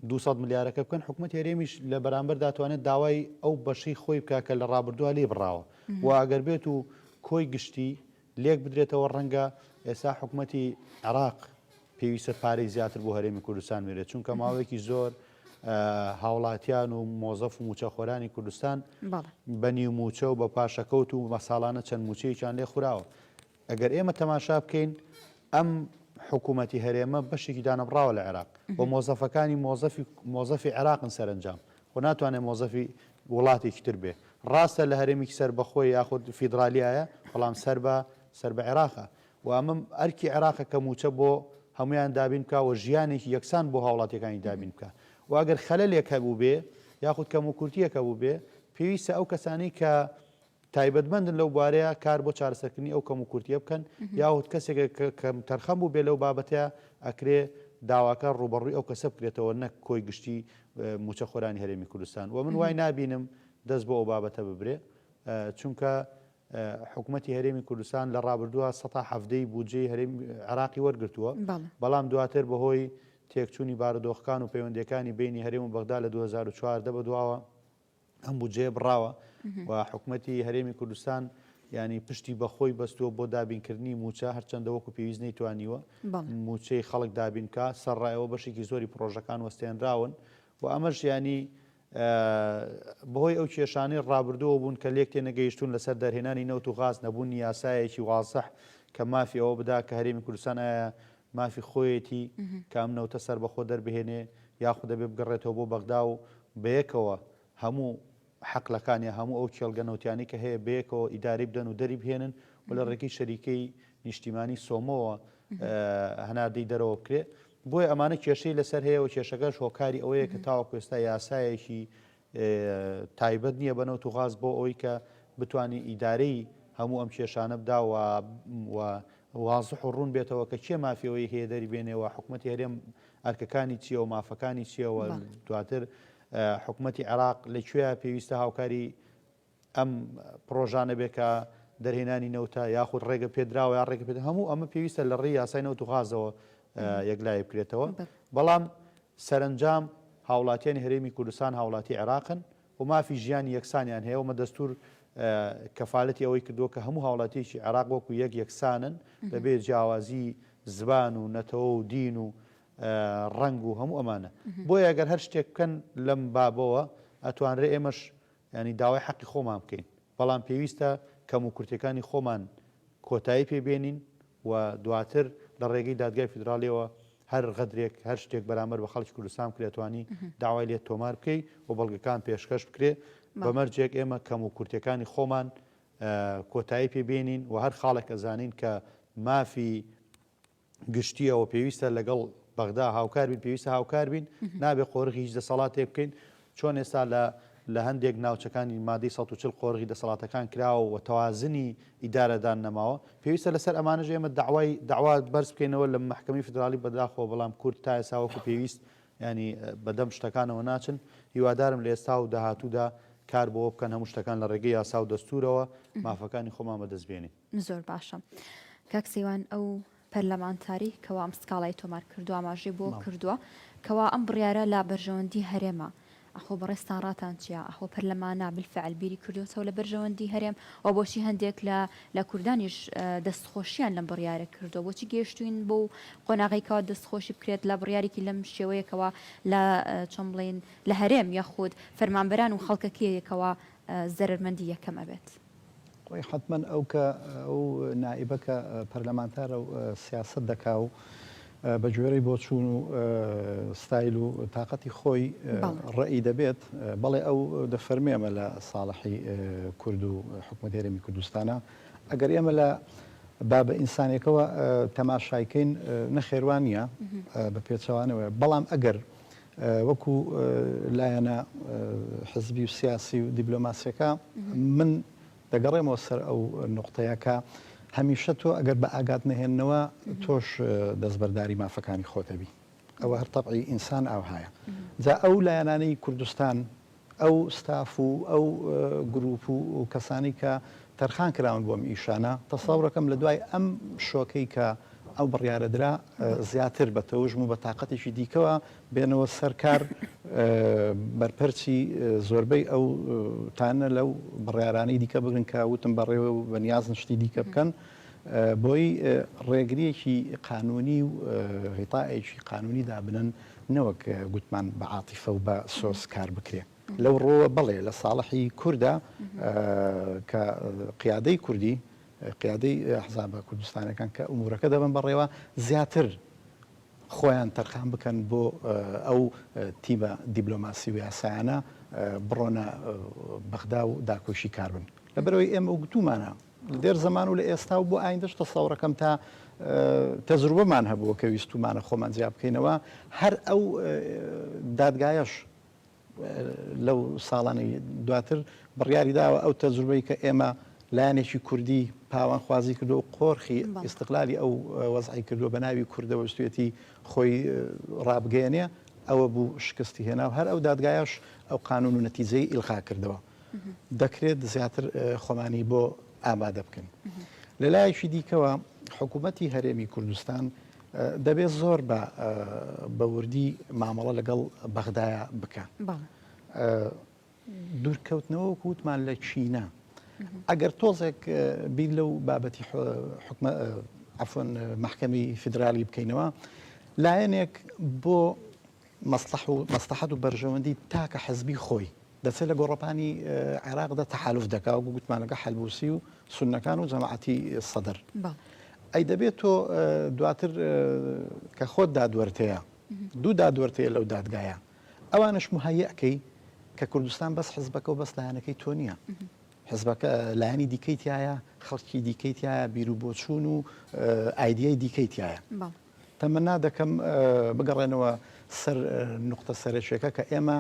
200 ملیارەکە بکەن حکوومەت هەرێمیش لە بەرامبەر داتوانێت داوای ئەو بەشەی خۆی بکە کە لە ڕابردووە لێ بڕاوە و ئەگەر بێت و کۆی گشتی لێک بدرێتەوە ڕەنگە ئێستا حکومەتی عێراق پێویستە پارەی زیاتر بۆ هەرێمی کوردستان بێنێت چونکە ماوەیەکی زۆر هاوڵاتیان و مۆزەف و موچەخۆرانی کوردستان بە نیو موچە و بە پاشەکەوت و مەساڵانە چەند موچەیەکیان لێ خوراوە ئەگەر ئێمە تەماشا بکەین ئەم حکوومەتی هەرێمە بەشێکی دانەبڕاوە لە عێراق و مۆزەفەکانی مۆزەفی مۆزەفی عێراقن سەرنجام خۆ ناتوانێت مۆزەفی وڵاتێکی تر بێ ڕاستە لە هەرێمێکی سەربەخۆی یاخود فیدرالیایە بەڵام سەر بە سەر بە عێراقە و ئەمە ئەرکی عێراقە کە مووچە بۆ هەموویان دابین بکا و ژیانێکی یەکسان بۆ هاوڵاتیەکانی دابین بکا و ئەگەر خەلەلێک هەبووبێ یاخود کەموکورتیەک هەبووبێ پێویستە ئەو کەسانەی کە تایبەتمەندن لەو بوارەیە کار بۆ چارەسەرکردنی ئەو کەموکورتیە بکەن یاخود کەسێک کە کەمتەرخەم بووبێ لەو بابەتەیە ئەکرێ داواکە ڕووبەڕووی ئەو کەسە بکرێتەوە نەک کۆی گشتی مووچەخۆرانی هەرێمی کوردستان و من وای نابینم دەست بۆ ئەو بابەتە ببرێ چونکە حکومەتی هەرێمی کوردستان لە ڕابردووە سەتا حەڤدەی بودجەی هەرێم عێراقی وەرگرتووە بەڵام دواتر بەهۆی تێکچوونی بارودۆخەکان و پەیوەندیەکانی بینی هەرێم و بەغدا لە 2014 بەدواوە ئەم بودجەیە بڕاوە و حکومەتی هەرێمی کوردستان ینی پشتی بەخۆی بەستووە بۆ دابینکردنی موچە هەرچەندە وەکو پێویست نەیتوانیوە موچەی خەڵک دابین بکە سەرڕایەوە بەشێکی زۆری پرۆژەکان وەستێنراون و ئەمەش ینی بەهۆی ئەو کێشانەی ڕابردووەوە بوون کە لێک تێنەگەیشتوون لەسەر دەرهێنانی نەوت و غاز، نەبوونی یاسایەکی وازح کە مافی ئەوە بدا کە هەرێمی کوردستان ئایا مافی خۆیەتی کە ئەم نەوتە سەربەخۆ دەربهێنێ یاخود دەبێ بگەڕێتەوە بۆ بەغدا و بەیەکەوە هەموو حەقلەکان یا هەموو ئەو کێڵگە نەوتیانەی کە هەیە بەیەکەوە ئیدارەی بدەن و دەری بهێنن و لە ڕێگەی شەریکەی نیشتیمانی سۆمۆوە هەناردەی دەرەوە بکرێ. بۆیە ئەمانە کێشەی لەسەر هەیە و کێشەکەش هۆکاری ئەوەیە کە تاوەکو ئێستا یاسایەکی تایبەت نییە بە نەوت و غاز بۆ ئەوەی کە بتانی ئیدارەی هەموو ئەم کێشانە بدا و وازح و ڕوون بێتەوە کە کێ مافی ئەوەی هەیە دەری بێنێ و حکوومەتی هەرێم ئەرکەکانی چییە و مافەکانی چییە و دواتر حکوومەتی عێراق لە کوێ پێویستە هاوکاری ئەم پڕۆژانە بێ کە دەرهێنانی نەوتە یاخود ڕێگە پێدراوە یا ڕێگە پێ هەموو ئەمە پێویستە لە ڕێی یاسای نەوت و غازەوە یەکلایی بکرێتەوە بەڵام سەرنجام هاوڵاتیانی هەرێمی کوردستان هاوڵاتی عێراقن و مافی ژیانی یەکسانیان هەیە ومە دەستور کەفالەتی ئەوەی کردووە کە هەموو هاوڵاتیەکی عێراق وەکو یەک یەکسانن بەبێ جیاوازی زبان و نەتەوە و دین و ڕەنگ و هەموو ئەمانە بۆیە ئەگەر هەر شتێک بکەن لەم بابەوە ئەتوانرێ ئێمەش یانی داوای حەقی خۆمان بکەین، بەڵام پێویستە کەموکورتیەکانی خۆمان کۆتایی پێ بێنین و دواتر لە ڕێگەی دادگای فیدراڵیەوە هەر غەدرێک هەر شتێک بەرامبەر بە خەڵکی کوردستان بکرێت توانی داوای لێ تۆمار بکەی و بەڵگەکان پێشکەش بکرێ بە مەرجێک ئێمە کەم و کورتەکانی خۆمان کۆتایی پێ بێنین و هەر خاڵێک ئەزانین کە مافی گشتیەوە پێویستە لەگەڵ بەغدا هاوکار بین پێویستە هاوکار بین نابێ قۆرغی هیچ دەسەڵاتێک بکەین چۆن ئێستا لە لە هەندێک ناوچەکانی مادەی 140 قۆرغی دەسەڵاتەکان کراوە و تەوازنی ئیدارەدان نەماوە پێویستە لەسەر ئەمانەش ئێمە داوای داوا بەرز بکەینەوە لە مەحکەمەی فیدراڵی بەداخەوە بەڵام کورد تا ئێستا وەکو پێویست ینی بەدەم شتەکانەوە ناچن هیوادارم لە ئێستا و داهاتوودا کار بۆ بکەن هەموو شتەکان لە ڕێگەی یاسا و دەستورەوە مافەکانی خۆمان بەدەست بێنین. زۆر باشە کاک سەیوان ئەو پەرلەمانتاری کەوا ئەم سکاڵای تۆمار کردووە ئاماژەی بۆ کردووە کەوا ئەم بڕیارە لە بەرژەوەندی هەرێمە ئەخۆ بەڕێزتان ڕاتان چییە ئەخۆ پەرلەمانە بالفعل بیری کردووەتەوە لە بەرژەوەندی هەرێم و بۆچی هەندێک لە لە کوردانیش دەستخۆشیان لەم بڕیارە کردووە بۆچی گەیشتوین بۆ قۆناغی کەوا دەستخۆشی بکرێت لە بڕیارێکی لەم شێوەیەکەوە لە چۆن بڵین لە هەرێم یاخود فەرمانبەران و خەڵکەکەیەکەوە زەرەرمەندی یەکەم ئەبێت. خۆی حەتمەن ئەو کە ئەو نائیبە کە پەرلەمانتارە و سیاسەت دەکا و بە گوێرەی بۆچوون و ستایل و تاقەتی خۆی ڕەئی دەبێت، بەڵێ ئەو دەفەرمێ ئەمە لە ساڵحی کورد و حکومەتی هەرێمی کوردستانە. ئەگەر ئێمە لە بابە ئینسانیەکەوە تەماشای کەین نەخێر وا نییە، بە پێچەوانەوەیە. بەڵام ئەگەر وەکو لایەنە حزبی و سیاسی و دیبلۆماسیەکە من دەگەڕێمەوە سەر ئەو نوقتەیە کە هەمیشە تۆ ئەگەر بە ئاگات نەهێننەوە تۆش دەستبەرداری مافەکانی خۆتەبی ئەوە هەر تەبعی ئینسان ئاوهایە جا ئەو لایەنانەی کوردستان ئەو ستاف و ئەو گروپ و کەسانی کە تەرخان کراون بۆ ئەم ئیشانە، تەسەورەکەم لە دوای ئەم شۆکەی کە ئەو بڕیارە درا زیاتر بە تەوژم و بە تاقەتێکی دیکەوە بێنەوە سەر کار، بەرپەرچی زۆربەی ئەو تانە لەو بڕیارانەی دیکە بگرن کە وتم بەڕێوە و بە نیازن شتی دیکە بکەن بۆی ڕێگرییەکی قانوونی و غیتائێکی قانوونی دابنەن نەوەک گوتمان بە عاتیفە و بە سۆز کار بکرێ. لەو ڕووەوە بەڵێ لە ساڵحی کوردە کە قیادەی کوردی، قیادەی ئەحزابە کوردستانەکان کە ئوموورەکە دەبەن بەڕێوە زیاتر خۆیان تەرخان بکەن بۆ ئەو تیمە دیبلۆماسی و یاسایانە بڕۆنە بەغدا و داکۆکی کار بن. لەبەرئەوەی ئێمە گوتوومانە لە دێر زەمان و لە ئێستا و بۆ ئایندەش تەسەوڕەکەم تا تەجروبەمان هەبووە کە ویستوومانە خۆمان جیا بکەینەوە هەر ئەو دادگایەش لەو ساڵانەی دواتر بڕیاری داوە ئەو تەجروبەی کە ئێمە لایەنێکی کوردی پاوانخوازی کردو و قۆرخی ئیستقلالی ئەو وەزعی کردووە بە ناوی کوردەوە ویستویەتی خۆی ڕابگەیەنێ ئەوە بوو شکستی هێنا و هەر ئەو دادگایەش ئەو قانون و نەتیجەی ئیلغا کردەوە. دەکرێت زیاتر خۆمانی بۆ ئامادە بکەین. لە لایەکی دیکەوە حکوومەتی هەرێمی کوردستان دەبێت زۆر بە وردی مامەڵە لەگەڵ بەغدایە بکە. دوورکەوتنەوە وەکو وتمان لە چینە ئەگەر تۆزێک بیر لەو بابەتی حکومە عەفوەن مەحکەمەی فیدرالی بکەینەوە لایەنێک بۆ مەسڵەحەت و بەرژەوەندی تاکە حزبی خۆی دەچێت لە گۆڕەپانی عێراقدا تەحالوف دەکا وەکو گوتمان لەگە حەلبوسی و سوننەکان و جەماعەتی سەدر. ئەی دەبێت تۆ دواتر کە خۆت دادوەرت هەیە دوو دادوەرت هەیە لەو دادگایە ئەوانش مهەیئکەی کە کوردستان بەس حزبەکە و بەس لایەنەکەی تۆ نییە حزبەکە لایەنی دیکەی تایە خەڵکی دیکەی تایە بیر و بۆچوون و ئایدیای دیکەی تایە تەمەنا دەکەم بگەڕێنەوە سەر نوقتە سەرەکیەکە کە ئێمە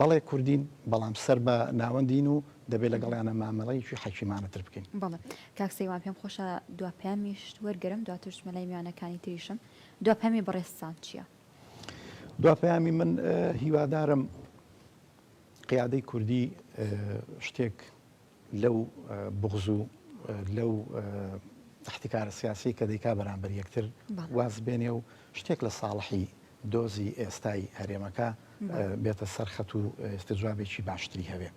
بەڵێ کوردین بەڵام سەر بە ناوەندین و دەبێت لەگەڵیانە مامەڵەیەکی حەکیمانەتر بکەین. بەڵێ کاک سەیوان پێم خۆشە دوا پەیامیشت وەرگرم دواتر بچمە لای میوانەکانی تریشم دوا پەیامی بەڕێزتان چییە؟ دوا پەیامی من هیوادارم قیادەی کوردی شتێک لەو بوغز و لەو ئیحتیکارە سیاسیەی کە دەیکا بەرامبەر یەکتر واز بێنێ و شتێک لە ساڵحی دۆزی ئێستای هەرێمەکە بێتە سەر خەت و ئیستجوابێکی باشتری هەبێ.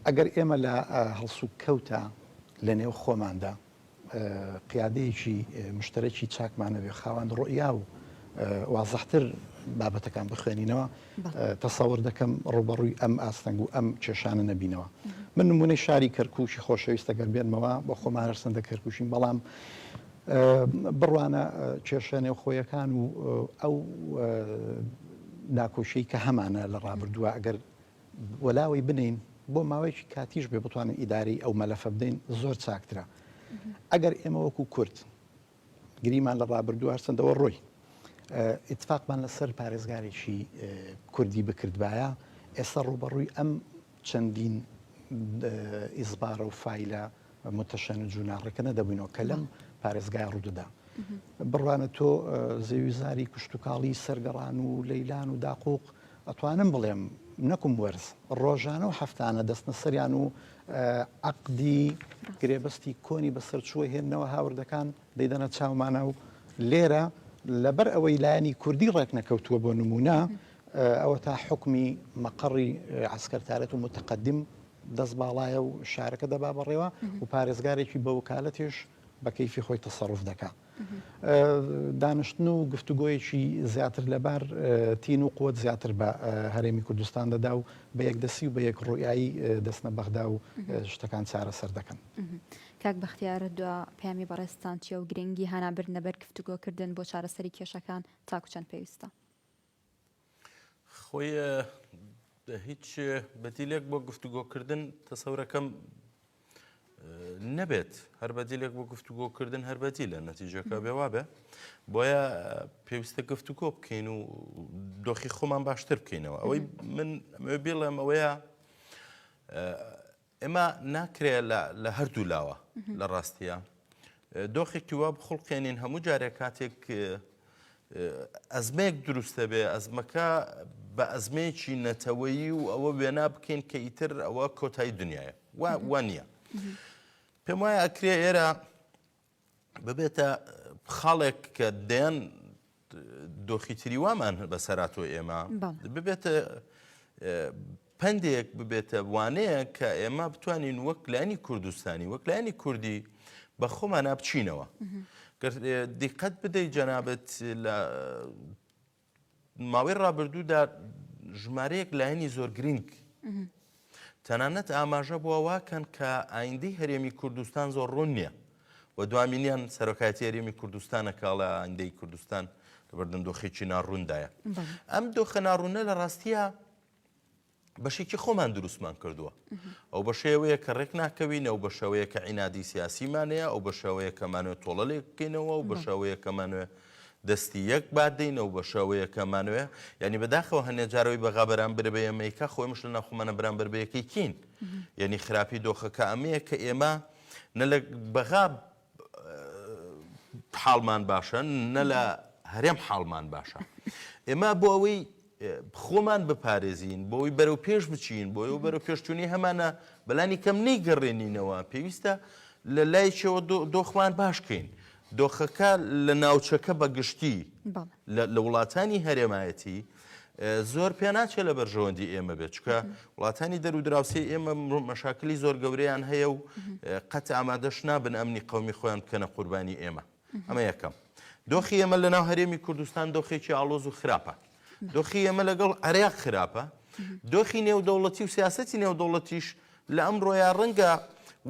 ئەگەر ئێمە لە هەڵسوکەوتە لە نێو خۆماندا قیادەیەکی مشتەرەکی چاکمان هەبێ، خاوەن ڕوئیا و وازحتر بابەتەکان بخوێنینەوە، تەسەور دەکەم ڕووبەڕووی ئەم ئاستەنگ و ئەم کێشانە نەبینەوە. من نموونەی شاری کەرکووکی خۆشەویست ئەگەر بێنمەوە، بۆ خۆمان هەرچەندە کەرکووکین، بەڵام. بڕوانە کێشە نێوخۆیەکان و ئەو ناکۆکیەی کە هەمانە لە ڕابردووە ئەگەر وەلاوەی بنێین بۆ ماوەیەکی کاتیش بێ بتوانین ئیدارەی ئەو مەلەفە بدەین زۆر چاکترە. ئەگەر ئێمە وەکو کورد گریمان لە ڕابردوو هەرچەندەوە ڕۆی ئیتفاقمان لەسەر پارێزگارێکی کوردی بکردبایە ئێستا ڕووبەڕووی ئەم چەندین ئیزبارە و فایلە متشەنج و ناڕێکە نەدەبووینەوە کە لەم پارێزگای ڕوودەدا. بڕوانە تۆ زەویوزاری کشتوکاڵی سەرگەڕان و لەیلان و داقوق ئەتوانم بڵێم نەکوم وەرز ڕۆژانە و هەفتانە دەستنە سەریان و عەقدی گرێبەستی کۆنی بەسەرچووە هێننەوە هاوردەکان دەیدەنە چاومانە و لێرە لەبەر ئەوەی لایەنی کوردی ڕێک نەکەوتووە بۆ نمونە ئەوە تا حکمی مەقەڕی عسکەرتارەت و متقدم دەست باڵایە و شارەکە دەبا بەڕێوە و پارێزگارێکی بە وکالەتیش بە کەیفی خۆی تەسەروف دەکا. دانیشتن و گفتوگۆیەکی زیاتر لەبار تین و قوت زیاتر بە هەرێمی کوردستان دەدا و بە یەکدەستی و بە یەک ڕوئیایی دەچنە بەغدا و شتەکان چارەسەر دەکەن. کاک بەختیار دوا پەیامی بەڕێزتان چیە و گرنگی هانا بردنە بەر گفتوگۆکردن بۆ چارەسەری کێشەکان تاکو چەند پێویستە؟ خۆی هیچ بەدیلێک بۆ گفتوگۆکردن تەسەورەکەم نەبێت هەر بەدیلێک بۆ گفتوگۆکردن هەر بەدیلە نەتیجەکە بێ وابێ بۆیە پێویستە گفتوگۆ بکەین و دۆخی خۆمان باشتر بکەینەوە ئەوەی من بڵێم ئەوەیە ئێمە ناکرێ لە هەردوو لاوە لە ڕاستیە دۆخێکی وا بخوڵقێنین هەموو جارێک کاتێک ئەزمەیەک دروستە بێ ئەزمەکە بە ئەزمەیەکی نەتەوەیی و ئەوە وێنا بکەین کە ئیتر ئەوە کۆتایی دنیاە وا نییە پێم وایە ئەکرێ ئێرە ببێتە خاڵێک کە دەیان دۆخی تری وامان بەسەراتۆ ئێمە ببێتە پندێک ببێتە وانەیە کە ئێمە بتوانین وەک لایەنی کوردستانی وەک لایەنی کوردی بە خۆمانە بچینەوە دیقەت بدەیت جەنابەت لە ماوەی ڕابردوودا ژمارەیەک لایەنی زۆر گرنگ تەنانەت ئاماژە بۆ واکەن کە ئایندەی هەرێمی کوردستان زۆر ڕوون نییە و دوامینیان سەرۆکایەتی هەرێمی کوردستانە کاڵە ئایندەی کوردستان لەبەردەم دۆخێکی ناڕووندایە ئەم دۆخە ناڕوونە لە ڕاستیە بەشێکی خۆمان دروستمان کردووە ئەو بەشەوەیە کە ڕێک ناکەوین ئەو بەشەوەیە کە عینادی سیاسیمانەیە ئەو بەشەوەیە کەمانوێت تۆڵە لێک بکەینەوە و بەشەوەیە کەمانوێ دەستی یەک بادەین ئەو بەشەوەیە کەمانوێ یعنی بەداخەوە هەنێ جارەوەی بەغا بەرامبەر بە ئێمەیکا خۆی مش لە ناخۆمانە بەرامبەر بە یەکەی کین یعنی خراپی دۆخەکە ئەمەیە کە ئێمە نە لە بەغا حاڵمان باشە نە لە هەرێم حاڵمان باشە ئێمە بۆ ئەوەی خۆمان بپارێزین بۆی بەرەو پێش بچین بۆی و بەرەو پێشچوونی هەمانە بەلانی کەم نەیگەڕێنینەوە پێویستە لە لایەکەوە دۆخمان باشکەین دۆخەکە لە ناوچەکە بە گشتی لە وڵاتانی هەرێمایەتی زۆر پێناچێت لە بەرژەوەندی ئێمە بێت چکە وڵاتانی دەر و دراوسێ ئێمە مەشاکلی زۆر گەورەیان هەیە و قەت ئامادەش نابن ئەمنی قومی خۆیان بکەنە قوربانی ئێمە ئەمە یەکەم دۆخی ئێمە لە ناو هەرێمی کوردستان دۆخێکی ئاڵۆز و خراپە دۆخی ئێمە لەگەڵ عێراق خراپە دۆخی نێودەوڵەتی و سیاسەتی نێودەوڵەتیش لە ئەمڕۆیا ڕەنگە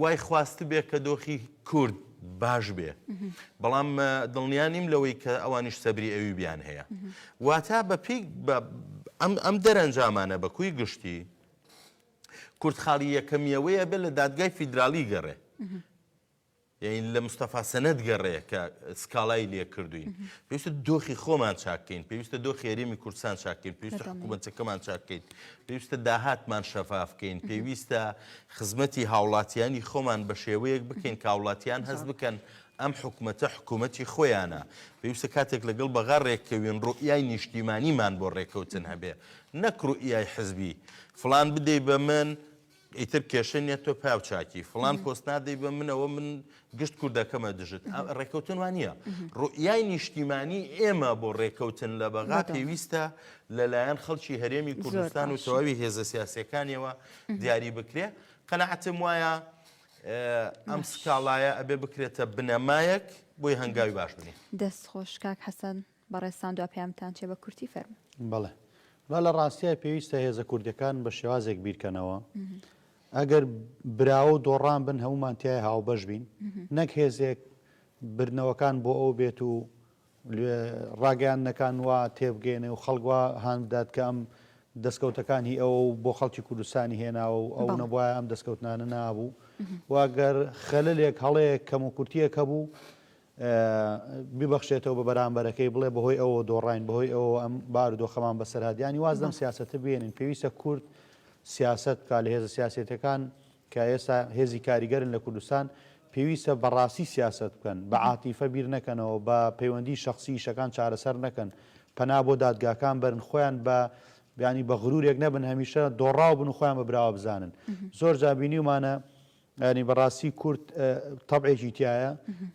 وای خواستبێ کە دۆخی کورد باش بێ بەڵام دڵنیا نیم لەوەی کە ئەوانیش سەبری ئەوی بیان هەیە واتە بە پێی ئەم دەرەنجامانە بە کوی گشتی کورد خاڵی یەکەمیەوەیە بێ لە دادگای فیدراڵی گەڕێ یانی لە مستەفا سەنەد گەڕێ کە سکاڵای لێ کردوین پێویستە دۆخی خۆمان چاککەین پێویستە دۆخی هەرێمی کوردستان چاککەین پێویستە حکوومەتەکەمان چاککەین پێویستە داهاتمان شەفاف بکەین پێویستە خزمەتی هاوڵاتیانی خۆمان بە شێوەیەک بکەین کە هاوڵاتیان هەست بکەن ئەم حکومەتە حکوومەتی خۆیانە پێویستە کاتێک لەگەڵ بەغا ڕێککەوین ڕوئیای نیشتیمانیمان بۆ ڕێککەوتن هەبێ نەک ڕوئیای حزبی فڵان بدەی بە من ئیتر کێشە نیە تۆ پیاو چاکی فڵان پۆست نادەی بە منەوە من گشت کوردەکەمە دژت ڕێکەوتن وان نییە ڕوئیای نیشتیمانی ئێمە بۆ ڕێکەوتن لە بەغا پێویستە لەلایەن خەڵکی هەرێمی کوردستان و تەواوی هێزە سیاسەکانیەوە دیاری بکرێ قەنەعەتم وایە ئەم سکاڵایە ئەبێ بکرێتە بنەمایەک بۆی هەنگاوی باش بنێ. دەست خۆش کاک حەسەن. بەڕێزتان دوا پەیامتان چیە بە کورتی فەرموون. بەڵێ با لە ڕاستیا پێویستە هێزە کوردیەکان بە شێوازێک بیرکەنەوە ئەگەر براوە و دۆڕان بن هەمومان تای هاوبەش بین نەک هێزێک بردنەوەکان بۆ ئەو بێت و ڕاگەیاندنەکان وا تێبگەیەنێ و خەڵک وا هان بدات کە ئەم دەستکەوتەکان هی ئەوە و بۆ خەڵکی کوردستانی هێناوە و ئەو نەبوایە ئەم دەستکەوتنانە نابوو و گەر خەلەلێک هەڵەیەک کەموکورتییەک هەبوو ببەخشێتەوە بە بەرامبەرەکەی بڵێ بەهۆی ئەوەوە دۆڕاین بەهۆی ئەوەوە ئەم بارودۆخەمان بەسەر هات یانی واز لەم سیاسەتە بێنین پێویستە کورد سیاسەت بکا لە هێزە سیاسیەتەکان کە ئێستا هێزی کاریگەرن لە کوردستان پێویستە بەڕاستی سیاسەت بکەن بە عاتیفە بیر نەکەنەوە بە پەیوەندی شخصی ئیشەکان چارەسەر نەکەن پەنا بۆ دادگاکان بەرن خۆیان بە بیانی بە غرورێک نەبن هەمیشە دۆڕاو بن و خۆیان بە براوە بزانن زۆر جا بینیومانە یانی بەڕاستی کورد تەبعێکی تایە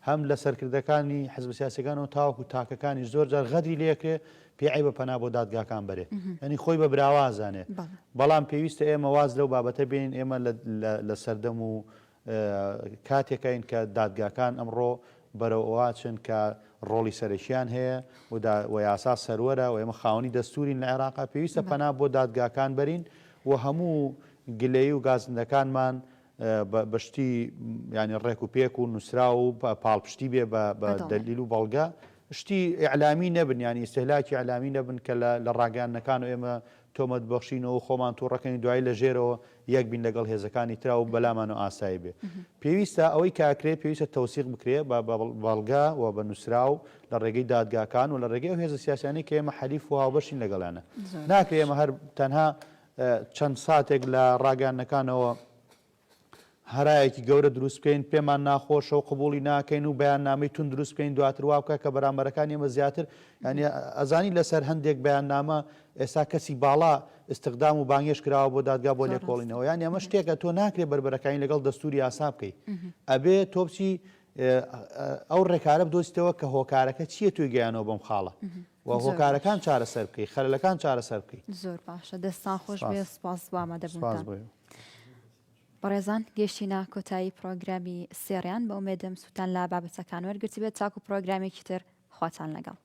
هەم لە سەرکردەکانی حزب سیاسەکانەوە تاوەکو تاکەکانی زۆر جار غەدری لێکرێ پێ عیبە پەنا بۆ دادگاکان بەرێ ینی خۆی بە براوازانێ بەڵام پێویستە ئێمە واز لەو بابەتە بێنین ئێمە لە سەردەم و کاتێکین کە دادگاکان ئەمڕۆ بەرەو ئەوچن کە ڕۆڵی سەرەکیان هەیە و یاسا سەروەرە و ئێمە خاوەنی دەستورین لە عێراقا پێویستە پەنا بۆ دادگاکان بەرین و هەموو گلەیی و گازندەکانمان بە شتی یانی ڕێک و پێک و نووسراو و پاڵپشتی بێ بە دەلیل و بەڵگە شتی ئیعلامی نەبن یانی ئیستهلاکی ئیعلامی نەبن کە لە ڕاگەیاندنەکان و ئێمە تۆمەت بەخشینەوە و خۆمان تووڕەکەین دوایی لە ژێرەوە یەک بین لەگەڵ هێزەکانی ترا و بەلامان و ئاسایی بێ پێویستە ئەوەی کاکرێ پێویستە تەوسیق بکرێ بە بەڵگە و بە نووسراو لە ڕێگەی دادگاکان و لە ڕێگەی ئەو هێزە سیاسیانەی کە ئێمە حەلیف و هاوبەشین لەگەڵیانە ناکرێ ئێمە هەر تەنها چەند ساتێک لە ڕاگەیاندنەکانەوە هەرایەکی گەورە دروست بکەین پێمان ناخۆشە و قبوڵی ناکەین و بەیاننامەی توند دروست بکەین دواتر وا بکە کە بەرامبەرەکانی ئێمە زیاتر یعنی ئەزانی لەسەر هەندێک بەیاننامە ئێستا کەسی باڵا استخدام و بانگێش کراوە بۆ دادگا بۆ لێکۆڵینەوە یان ئەمە شتێکە تۆ ناکرێ بەربەرەکانی لەگەڵ دەستوری یاسا بکەی ئەبێ تۆ بچی ئەو ڕێکارە بدۆزیتەوە کە هۆکارەکە چییە توی گەیانەوە بەم خاڵە و هۆکارەکان چارەسەر بکەی خەلەلەکان چارەسەر بکەی. زۆر باشە دەستان خۆش بێ سپاس بۆ ئامادەبوونتان. بەڕێزان گەیشتینە کۆتایی پرۆگرامی سێڕیان بە ئومێدم سوودتان لە بابەتەکان وەرگرتبێت تاکو پرۆگرامێکی تر خواتان لەگەڵ.